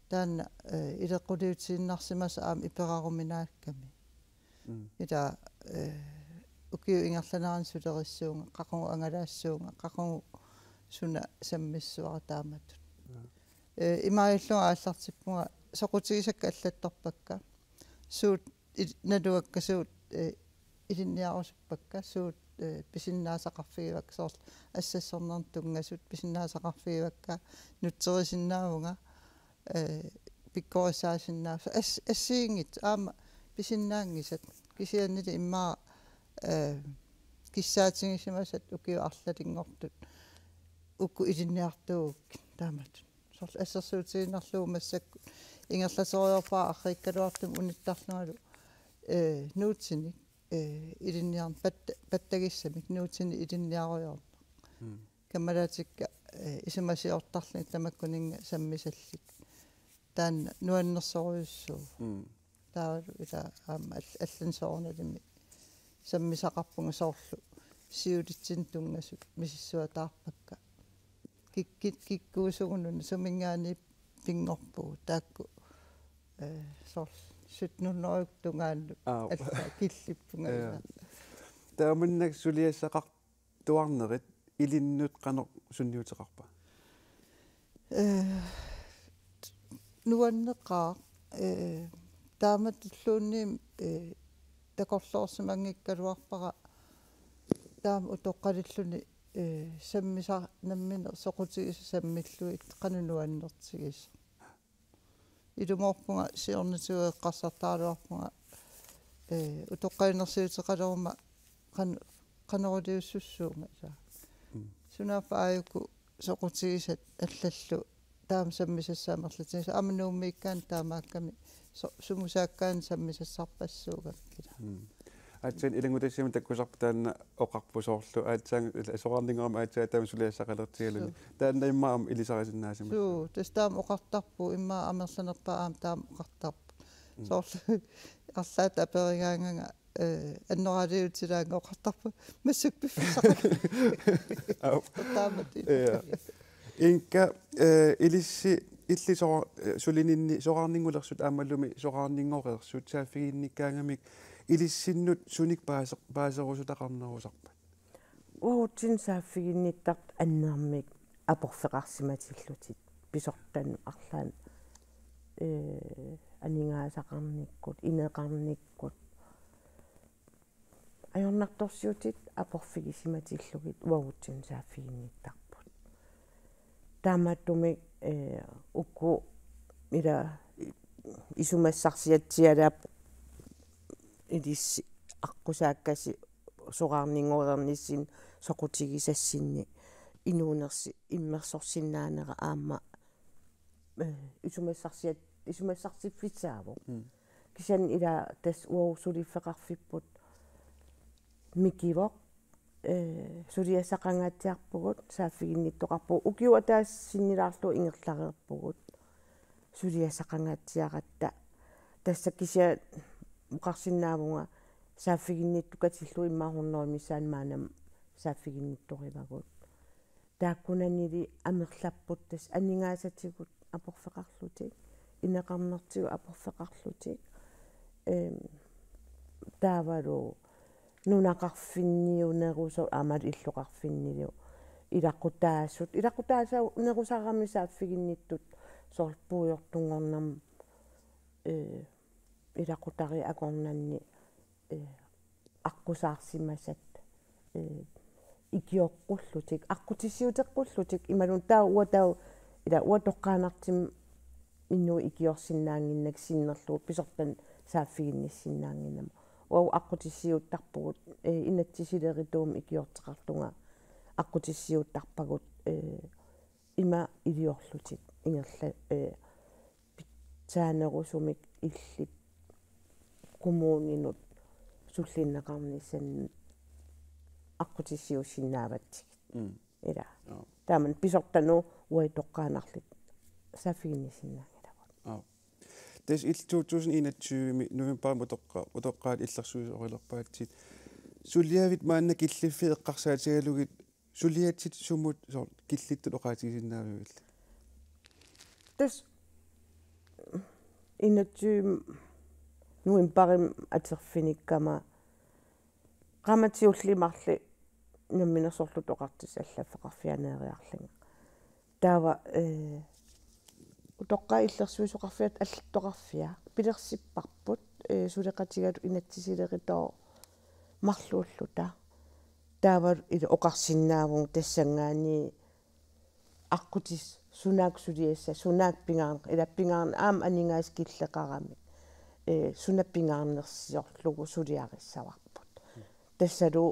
Taanna, eh, ileqquliutiinnarsimasoq aamma iperaruminaakkami. Mm. Ila, eh, ukiut ingerlaneranni sulerissuunga, qaqugu angalaassuunga, qaqugu suna sammissavara taamatut. Ja. Eh, imaallunga aallartippunga soqutigisakka allattorpakka. Suut il-, naluakka suut, eh, ilinniarusuppakka, suut, eh, pisinnaasaqarfigivakka, soorlu assassornermut tunngasut pisinnaasaqarfigivakka, nutserisinnaavunga, eh, pikkorissaasinnaasut, as-, assigiinngitsut aamma pisinnaanngisat, kisiannili immaqa, eh, kissaatigisimasat ukiut arlalinngortut uku ilinniartuugukkit taamatut. Soorlu assersuutigiinnarlugu massakkut ingerlasorujoorpara arriikkaluartumik unittarlungalu, eh, nuutinik, eh, ilinniarn-, patta-, pattagissamik nuutinik ilinniarujoorneq. Mm. Kammalaatikka, eh, isumasiortarlugit tamakkuninnga sammisallit. Taanna nuannersorujussuuvoq. Mm. Taavalu ila aamma all-, allanik soorunalimi sammisaqarpunga soorlu siulitsinnut tunngasut misissuataarpakka. Kik-, kik-, kikkuusugununa suminngaanniit pinngorpugut taakku, eh, soorlu sytten hundrede tungaannut. Aap. Alla killippunga. Ja. Ila. Taamannak suliassaqar- tuarnerit ilinnut qanoq sunniuteqarpa? Eh, nuanneqaaq, eh, taamatulluunniit, eh, takorloorsimanngikkaluarpara taama utoqqalilluni, eh, sammisa-, nammineq soqutigisat sammillugit qanoq nuannertigisoq. Ilumoorpunga siornatigut eqqarsartaraluarpunga, eh, utoqqalinersiuteqaleruma qan-, qanoq iliussussuunga ila. Mm. Sunaaffa aajuku soqutigisat allallu taama sammisassat amerlatigisut aamma Nuummiikkaanni taamaakkami so-, sumusaakkaanni sammisassarpassuugamik ila. Mm. Aatsaat ilanngutassiami takkusarput taanna oqarpoq soorlu aatsaat ila soraarninngoramik aatsaat taama suliassaqalertigaluni. Suu. Taanna immaqa aamma ilisarisinnaasimassaaq. Suu, tassa taama oqartarpugut, immaqa amerlanerpaat aamma taama oqartarput. Mm. Soorlu arlaata aperigaanganga, eh, annoraaliutilaanga oqartarput massakkut piffissaqalerpugut. Aap. Taamatut. Ja. Inka, eh, ilissi illit sora-, eh, sulininni soraarninngulersut aammalumi soraarninngoreersut saaffiginnikkaangamik ilissinnut sunik paase-, paaserusutaqarnerusarpat? Uagutsinnut saaffiginnittartut annermik aporfeqarsimatillutik pisortanut arlaannut, eh, aningaasaqarnikkut, ineqarnikkut. Ajornartorsiutit aporfigisimatillugit uagutsinnut saaffiginnittarput. Taamaattumik, eh, uku ila isumassarsiatsialaapput ilissi aqqusaakkasi soraarninngoreernissinni soqutigisassinni inuunersi immersorsinnaanera aamma, eh, isumassarsiat-, isumassarsiffissaavoq. Mm. Kisianni ila tassa uagut suliffeqarfipput mikivoq, eh, suliassaqangaatsiarpugut, saaffiginnittoqarpugut, ukiup ataatsip sinnilaarlugu ingerlareerpugut suliassaqangaatsiaratta. Tassa kisianni oqarsinnaavunga saaffiginnittukatillugu immaqa hundrede missaani maannamut saaffiginnittorivagut. Taakkunannili amerlapput tassa aningaasatigut aporfeqarlutik, ineqarnertigut aporfeqarlutik, eem, taavalu nunaqarfinniunerusoq aammalu illoqarfinniliu ilaqutaasut, ilaqutaasanerusarami saaffiginnittut soorlu puigortunngornermi, eh, ilaqutariit akornanni, eh, aqqusaarsimasat, eh, ikioqqullutik, aqqutissiuteqqullutik, imaluunniit taava uanga taava, ila uanga toqqaannartumik inuit ikiorsinnaannginnakku sinnerlugu pisortanut saaffiginnissinnaannginnama. Uagut aqqutissiuuttarpugut, eh, inatsisilerituumik ikiorteqarlunga aqqutissiuuttarpagut, eh, ima iliorlutik ingerla-, eh, pitsaanerusumik illit kommuninut sullinneqarnissannut aqqutissiuussinnaavatsigit. Mm. Ila. Joo. Taamani pisortanut uagut toqqaannarluta saaffiginnissinnaanngilagut. Joo. Tassa illit to tusind enogtyve novembarimi utoqqa-, utoqqaat illersuisorilerpaatsit. Suliavit maanna killiffiit eqqarsaatigalugit suliatsit sumut soorlu killittut oqaatigisinnaavigit? Tassa enogtyve novembarimi atorfinikkama qaammatit ullut marluk Namminersorlutik Oqartussat allaffeqarfianiariarlunga. Taava, eh, utoqqaat illersuisoqarfiata allattoqarfia pilersipparput, eh, suleqatigalugu inatsisileritoq marluulluta. Taava ila oqarsinnaavugut tassanngaanniit aqqutissat sunaak suliassat, sunaak pingaarn-, ila pingaarn-, aamma aningaasat killeqaramik, eh, suna pingaarnersiorlugu suliarissavarput. Tassalu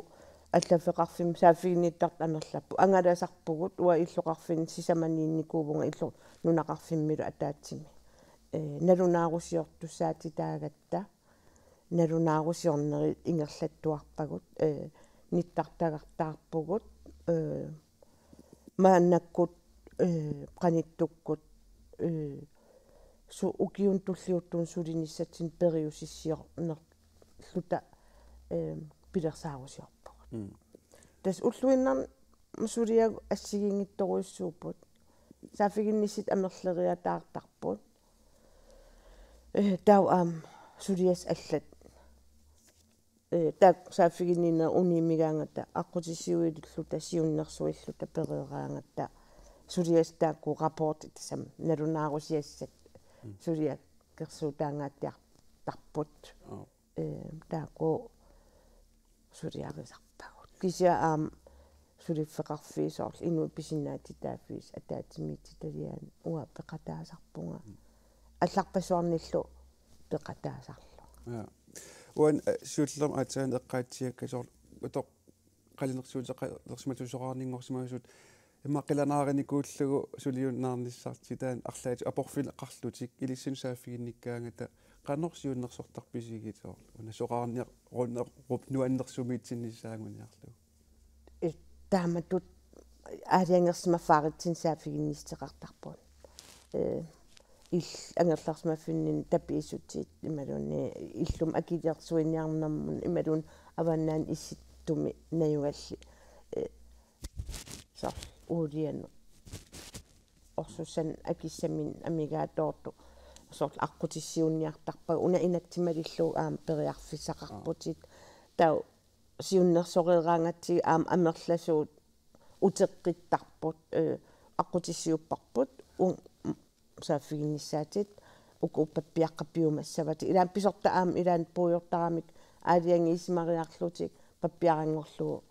allaffeqarfimmut saaffiginnittartut amerlapput. Angalasarpugut uanga illoqarfinni sisamaniinnikuuvunga illu-, nunaqarfimmilu ataatsimi. Eh, nalunaarusiortussaatitaagatta, nalunaarusiornerit ingerlattuarpagut, eh, nittartagartaarpugut, eh, maannakkut, eh, qanittukkut, eh, su-, ukiunut tulliuttunut sulinissatsinnut periusissiornerluta, eh, pilersaarusiorpugut. Mm. Tassa ulluinnarni suliagut assigiinngitsorujussuupput. Saaffiginnissat amerleriataartarput. Eh, taava aamma suliassat allat. Eh, taakku saaffiginninnerit uniimigaangata aqqutissiuilluta siunnersuilluta pereeraangata suliassat taakku rapportit tassami nalunaarusiassat Mm. suliakkersuutaangaattiartarput. Joo. Eh, taakku suliarisarpagut. Kisianni aamma suliffeqarfiit soorlu inuit pisinnaatitaaffii ataatsimiititaliaanni uanga peqataasarpunga. Mm. Allarpassuarnillu peqataasarlunga. Ja. Uani, eh, siullermik aatsaat eqqaatsiakkat soorlu utoqqaat qalinersiuteqalersimasut soraarninngorsimasut immaqa qilanaarinikuullugu suliunnaarnissartik taanna arlaat aporfineqarlutik ilissinnut saaffiginnikkaangata qanoq siunnersortarpisigit soorlu una soraarniarunnerup nuannersumiitsinnissaa anguniarlugu? Eh, taamatut aalajangersimaffaaritsinni saaffiginnissuteqartarpugut. Eh, il-, angerlarsimaffinni tapiissutit imaluunniit illumut akilersuiniarnermut imaluunniit avannaani issittumi najugallit. Eh, soorlu uulianut orsussanik akissaminnik amigaatoortut soorlu aqqutissiuunniartarpagut una inatsit malillugu aamma periarfissaqarputit. Taava siunnersoreeraangatsigit aamma amerlasuut uteqqittarput, eh, aqqutissiuupparput, u-, m-, saaffiginnissaatit, uku pappiaqqat piumassavatit. Ilaanni pisortat aamma ilaanni puigortaramik aalajangiisimariarlutik pappiaranngorlugu,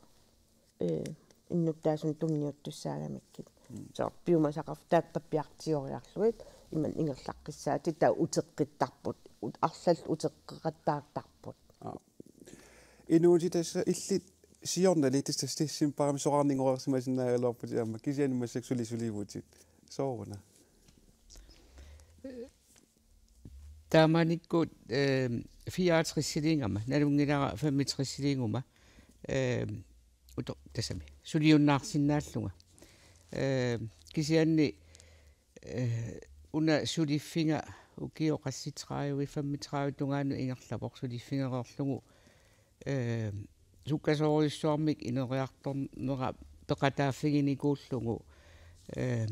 eh, innuttaasunut tunniuttussaagamikkit. Mm. Soorlu piumasaqarfik taakku pappiartioriarlugit, imannak ingerlaqqissaatit, taava uteqqittarput, ut-, arlallit uteqqeqattaartarput. Aa. Inuutit tassa illit siornali tassa decembarimi soraarninngorsimasinnaagaluarputit aamma kisianni massakkut suli sulivutit. Sooruna? Taamanikkut, eh, fireogtresiliigama, nalunngilara femogtresiliiguma, eh, uto-, tassami, suliunnaarsinnaallunga. Eh, kisianni, eh, una suliffiga ukiut qassit tredive, femogtredive tungaanut ingerlavoq suliffigereerlugu, eh, sukkasoorujussuarmik ineriartornera peqataaffiginikuullugu, eh,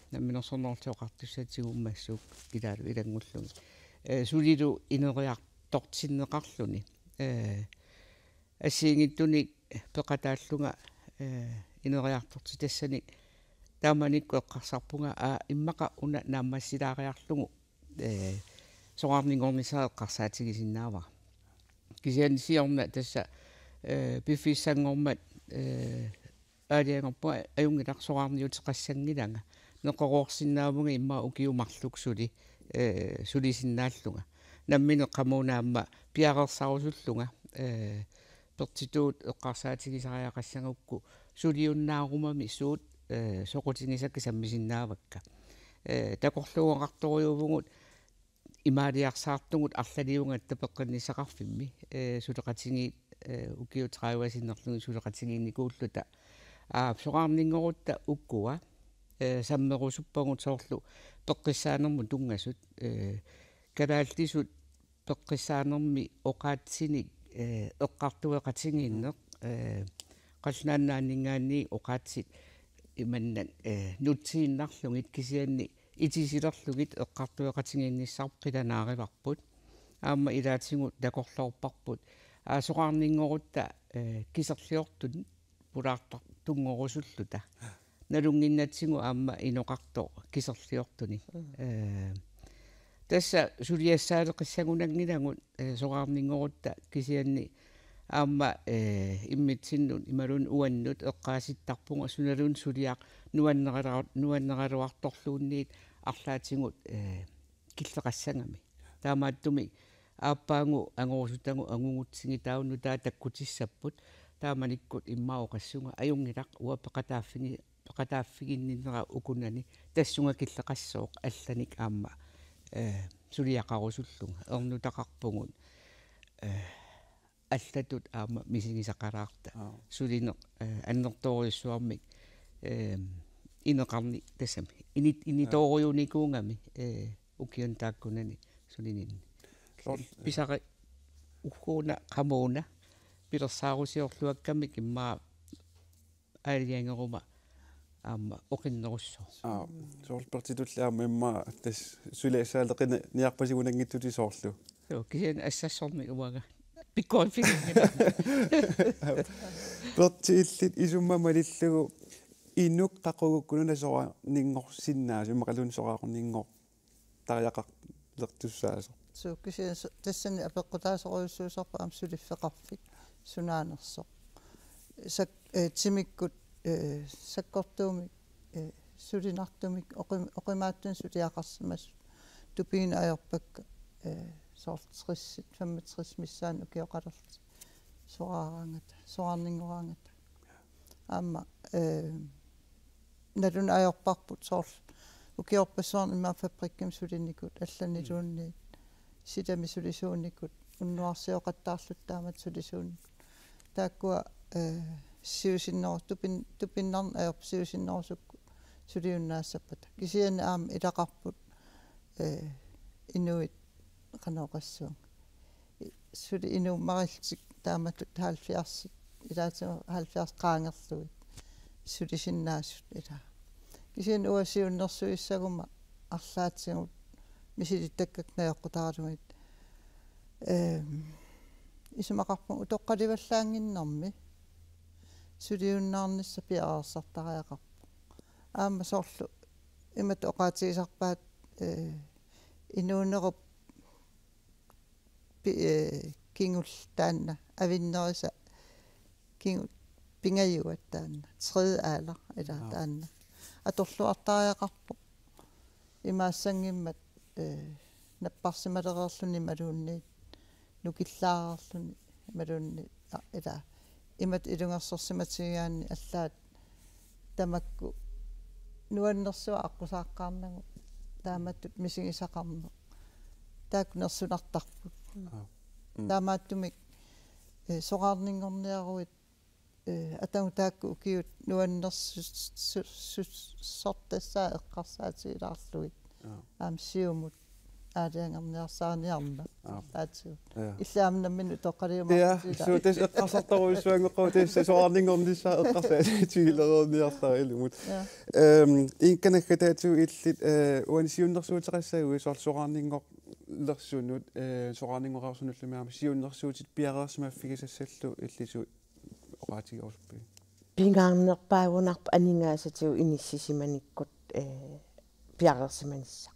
Namminersornerullutik Oqartussat tigummassuk ilaalu ilanngullugit. Eh, sulilu ineriartortinneqarluni. Eh, assigiinngitsunik peqataallunga, eh, ineriartortitassanik taamanikkut eqqarsarpunga, aa, immaqa una naammassilaariarlugu, eh, soraarninngornissaa eqqarsaatigisinnaavara. Kisianni siorna tassa, eh, piffissanngormat, eh, aalajangerpunga ajunngilaq soraarniuteqassanngilanga. Neqeroorsinnaavunga immaqa ukiut marluk suli, eh, sulisinnaallunga. Nammineq qamuuna aamma piareersarusullunga, ee, pertituut eqqarsaatigisariaqassagukku suliunnaarumami suut, ee, soqutigisakka sammisinnaavakka. Ee, takorluugaqartorujuuvugut imaaliarsaartugut arlaliugatta peqqinnissaqarfimmi, ee, suleqatigiit, ee, ukiut tredive sinnerlugit suleqatigiinnikuulluta. Aa, soraarninngorutta ukua, ee, sammerusuppagut soorlu peqqissaanermut tunngasut, ee, kalaallisut peqqissaanermi oqaatsinik, ee, eqqartueqatigiinneq, ee, qallunaannaanninngaanniit oqaatsit imannak, ee, nutsiinnarlugit kisianni itisilerlugit eqqartueqatigiinnissarput qilanaarivarput. Aamma ilaatigut takorloorparput. Aa, soraarninngorutta, ee, kiserliortut pulaartartunngorusulluta. Nalunnginnatsigu aamma inoqartoq kiserliortunik. Mm. Ee, tassa suliassaaleqissagunanngilagut, ee, soraarninngorutta kisianni aamma, ee, immitsinnut imaluunniit uannut eqqaasittarpunga sunaluunniit suliaq nuanneraluar-, nuanneraluartorluunniit arlaatigut, ee, killeqassagami. Taamaattumik aappaagu angorusutagut angugutsigit taava nutaat takkutissapput. Taamanikkut immaqa oqassunga ajunngilaq uanga peqataaffigi-, peqataaffiginninnera ukunani tassunga killeqassooq allanik aamma, ee, suliaqarusullunga ernutaqarpugut, ee, allatut aamma misigisaqalaarta. Aap. Sulineq, ee, annertoorujussuarmik, ee, ineqarneq tassami. Init-, initoorujunikuugami, ee, ukiuni taakkunani sulininni. Soorl-, pisari ugguuna qamuuna pilersaarusiorluakkamik immaqa aalajangeruma aamma oqinnerussaaq. Aa, soorlu pertitulli aamma immaqa tassa suliassaaleqiniarpasigunanngitsutit soorlu. Joo, kisianni assassormi uanga. Pikkoriffiginngilara. Perti illit isummat malillugu inuk qaqugukku una soraarninngorsinnaasut immaqaluunniit soraarninngor- tariaqarlertussaasoq. Suu, kisianni su-, tassani apeqqutaasorujussuusarpoq aamma suliffeqarfik sunaanersoq. Sak-, ee, timikkut, ee, sakkortuumik, ee, sulinartumik oqim-, oqimaatsunik suliaqarsimasut tupiinnaq ajorpakka, ee, soorlu tressit, femogtres missaanni ukioqalerlutik soraaraangata, soraarninngoraangata. Aamma, ee, naluneq ajorparput soorlu ukiorpassuarni immaqa fabrikkimi sulinikut allaniluunniit, mm, silami sulisuunikut, unnuarsioqattaarluta taamatut sulisuunikut. Taakkua, ee, siusinneru-, tupin-, tupinnarneq ajorput siusinnerusukkut suliunnaassappata. Kisianni aamma ilaqarput, ee, inuit qanoq oqassuunga. I-, suli inuummarillutik taamatut halvfjerdsit, ilaatigut halvfjerds qaangerlugit sulisinnaasut ilaa. Kisianni uanga siunnersuissaguma arlaatigut misilittakkakka najoqqutaralugit. Ehm, isumaqarpunga utoqqalivallaannginnermi suliunnaarnissaq piareersartariaqarpoq. Aamma soorlu imatut oqaatigisarpaat, ee, inuunerup pi-, ee, kingulleq taanna, avinnerisa kingu-, pingajuat taanna, tredje alder, ilaa. Aap. Taanna. Atorluartariaqarpoq. Imaassanngimmat, ee, napparsimalereerluni imaluunniit, nukillaareerluni imaluunniit, aa, ilaa. Imatut ilungersorsimatigigaanni allaat tamakku nuannersuaq aqqusaaqqaarnagu taamatut misigisaqarneq. Taakku nersunartarput. Aap. Mm. Taamaattumik, ee, soraarninngorniaruit, ee, atagu taakku ukiut nuannersu-, su-, su-, sortassaat eqqarsaatigilaarlugit. Aap. Aamma siumut aalajangerniarsariniarneq. Aap. Taatigut. Ja. Illit aamma nammineq utoqqaliumaarputit ilaa. Ja, suu, tassa eqqarsartorujussuanngoqqaarput tassa soraarninngornissaa eqqarsaatigilereerniartariilumut. Ja. Ehm, Inga, naggataatigut illit, eh, uani siunnersuuteqassaguit soorlu soraarninngorlersunut, eh, soraarninngoreersunullu aamma siunnersuutit piareersimaffigisassallu illit suu oqaatigerusuppigit? Pingaarnerpaagunarpoq aningaasatigut inissisimanikkut, eh, piareersimanissaq.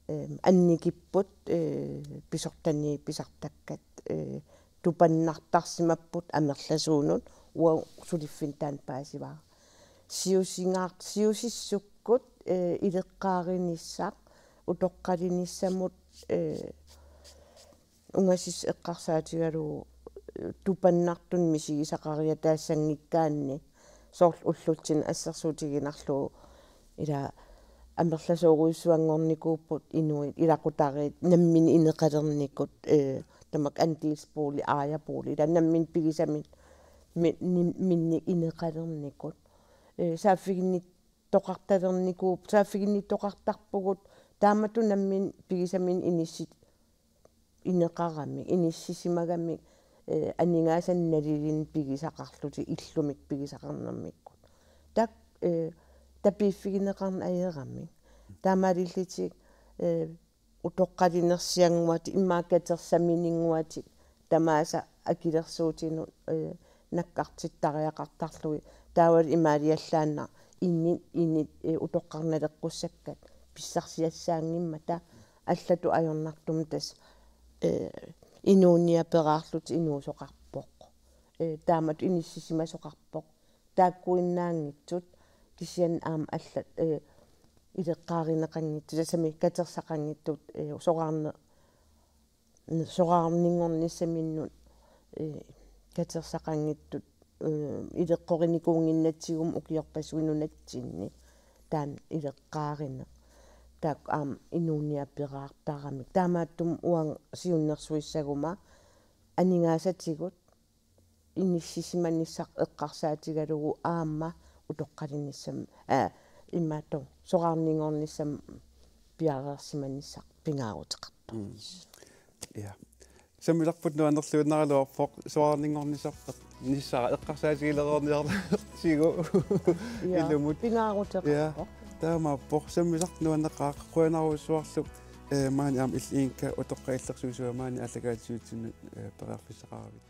Ehm, annikipput, eh, pisortani pisartakkat, eh, tupannartarsimapput amerlasuunut, uagut suliffinnik taanna paasivara. Siusingaart-, siusissukkut, eh, ileqqaarinissaq, utoqqalinissamut, eh, ungasissaq eqqarsaatigalugu tupannartumik misigisaqariataassanngikkaanni soorlu ullutsinni assersuutiginarlugu ila amerlasoorujussuanngornikuupput inuit ilaqutariit namminneq ineqalernikut, eh, tamakku andelsbolig, ejerbolig, ila namminneq pigisaminnik mi-, ni-, minnik ineqalernikut. Eh, saaffiginnittoqartalernikuupput, saaffiginnittoqartarpugut, taamatut namminneq pigisaminnik inissit-, ineqaramik, inissisimagamik, eh, aningaasanik nalilinnik pigisaqarlutik illumik pigisaqarnermikkut. Taakku, eh, tapiiffigineqarneq ajoramik. Taamaalillutik, eh, utoqqalinersiannguatik, immaqa katersamininnguatik, tamaasa akilersuutinut, eh, nakkartittariaqartarlugit. Taavalu imaaliallaannaq init, init, eh, utoqqarnaleqqussakkat pissarsiassaanngimmata allatut ajornartumik tassa, eh, inuuniaperaarlutik inuusoqarpoq. Eh, taamatut inissisimasoqarpoq. Taakkuinnaanngitsut kisianni aamma allat, eh, ileqqaarineqanngitsut, tassami katersaqanngitsut, eh, soraarne-, soraarninngornissaminnut, eh, katersaqanngitsut, eh, ileqqorinikuunnginnatsigu ukiorpassuit nunatsinni taanna ileqqaarineq. Taakku aamma inuuniaperaartaramik. Taamaattumik uanga siunnersuissaguma aningaasatigut inissisimanissaq eqqarsaatigalugu aamma utoqqalinissamut, aa, imaattoq soraarninngornissamut piareersimanissaq pingaaruteqarpoq. Mm. Ja. Sammisarput nuannerluinnaraluarpoq soraarninngornissaq, nissara eqqarsaatigilereerniartigu. Ja, ilumut. Pingaaruteqarpoq. Ja, taamaappoq. Sammisaq nuanneqaaq, qujanarujussuarlu, eh, maani aamma illit Inga utoqqaat illersuisua maani aallakaatitsivitsinnut, eh, periarfissaqaravit.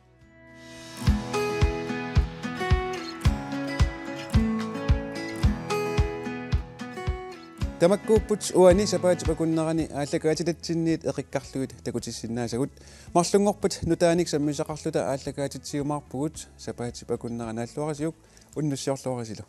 Tamakkuupput uani sapaatip akunnerani aallakaatitatsinniit eqikkarlugit takutissinnaasagut. Marlunngorpat nutaanik sammisaqarluta aallakaatitsiumaarpugut, sapaatip akunnera naalluarisiuk, unnussiorluarisilu.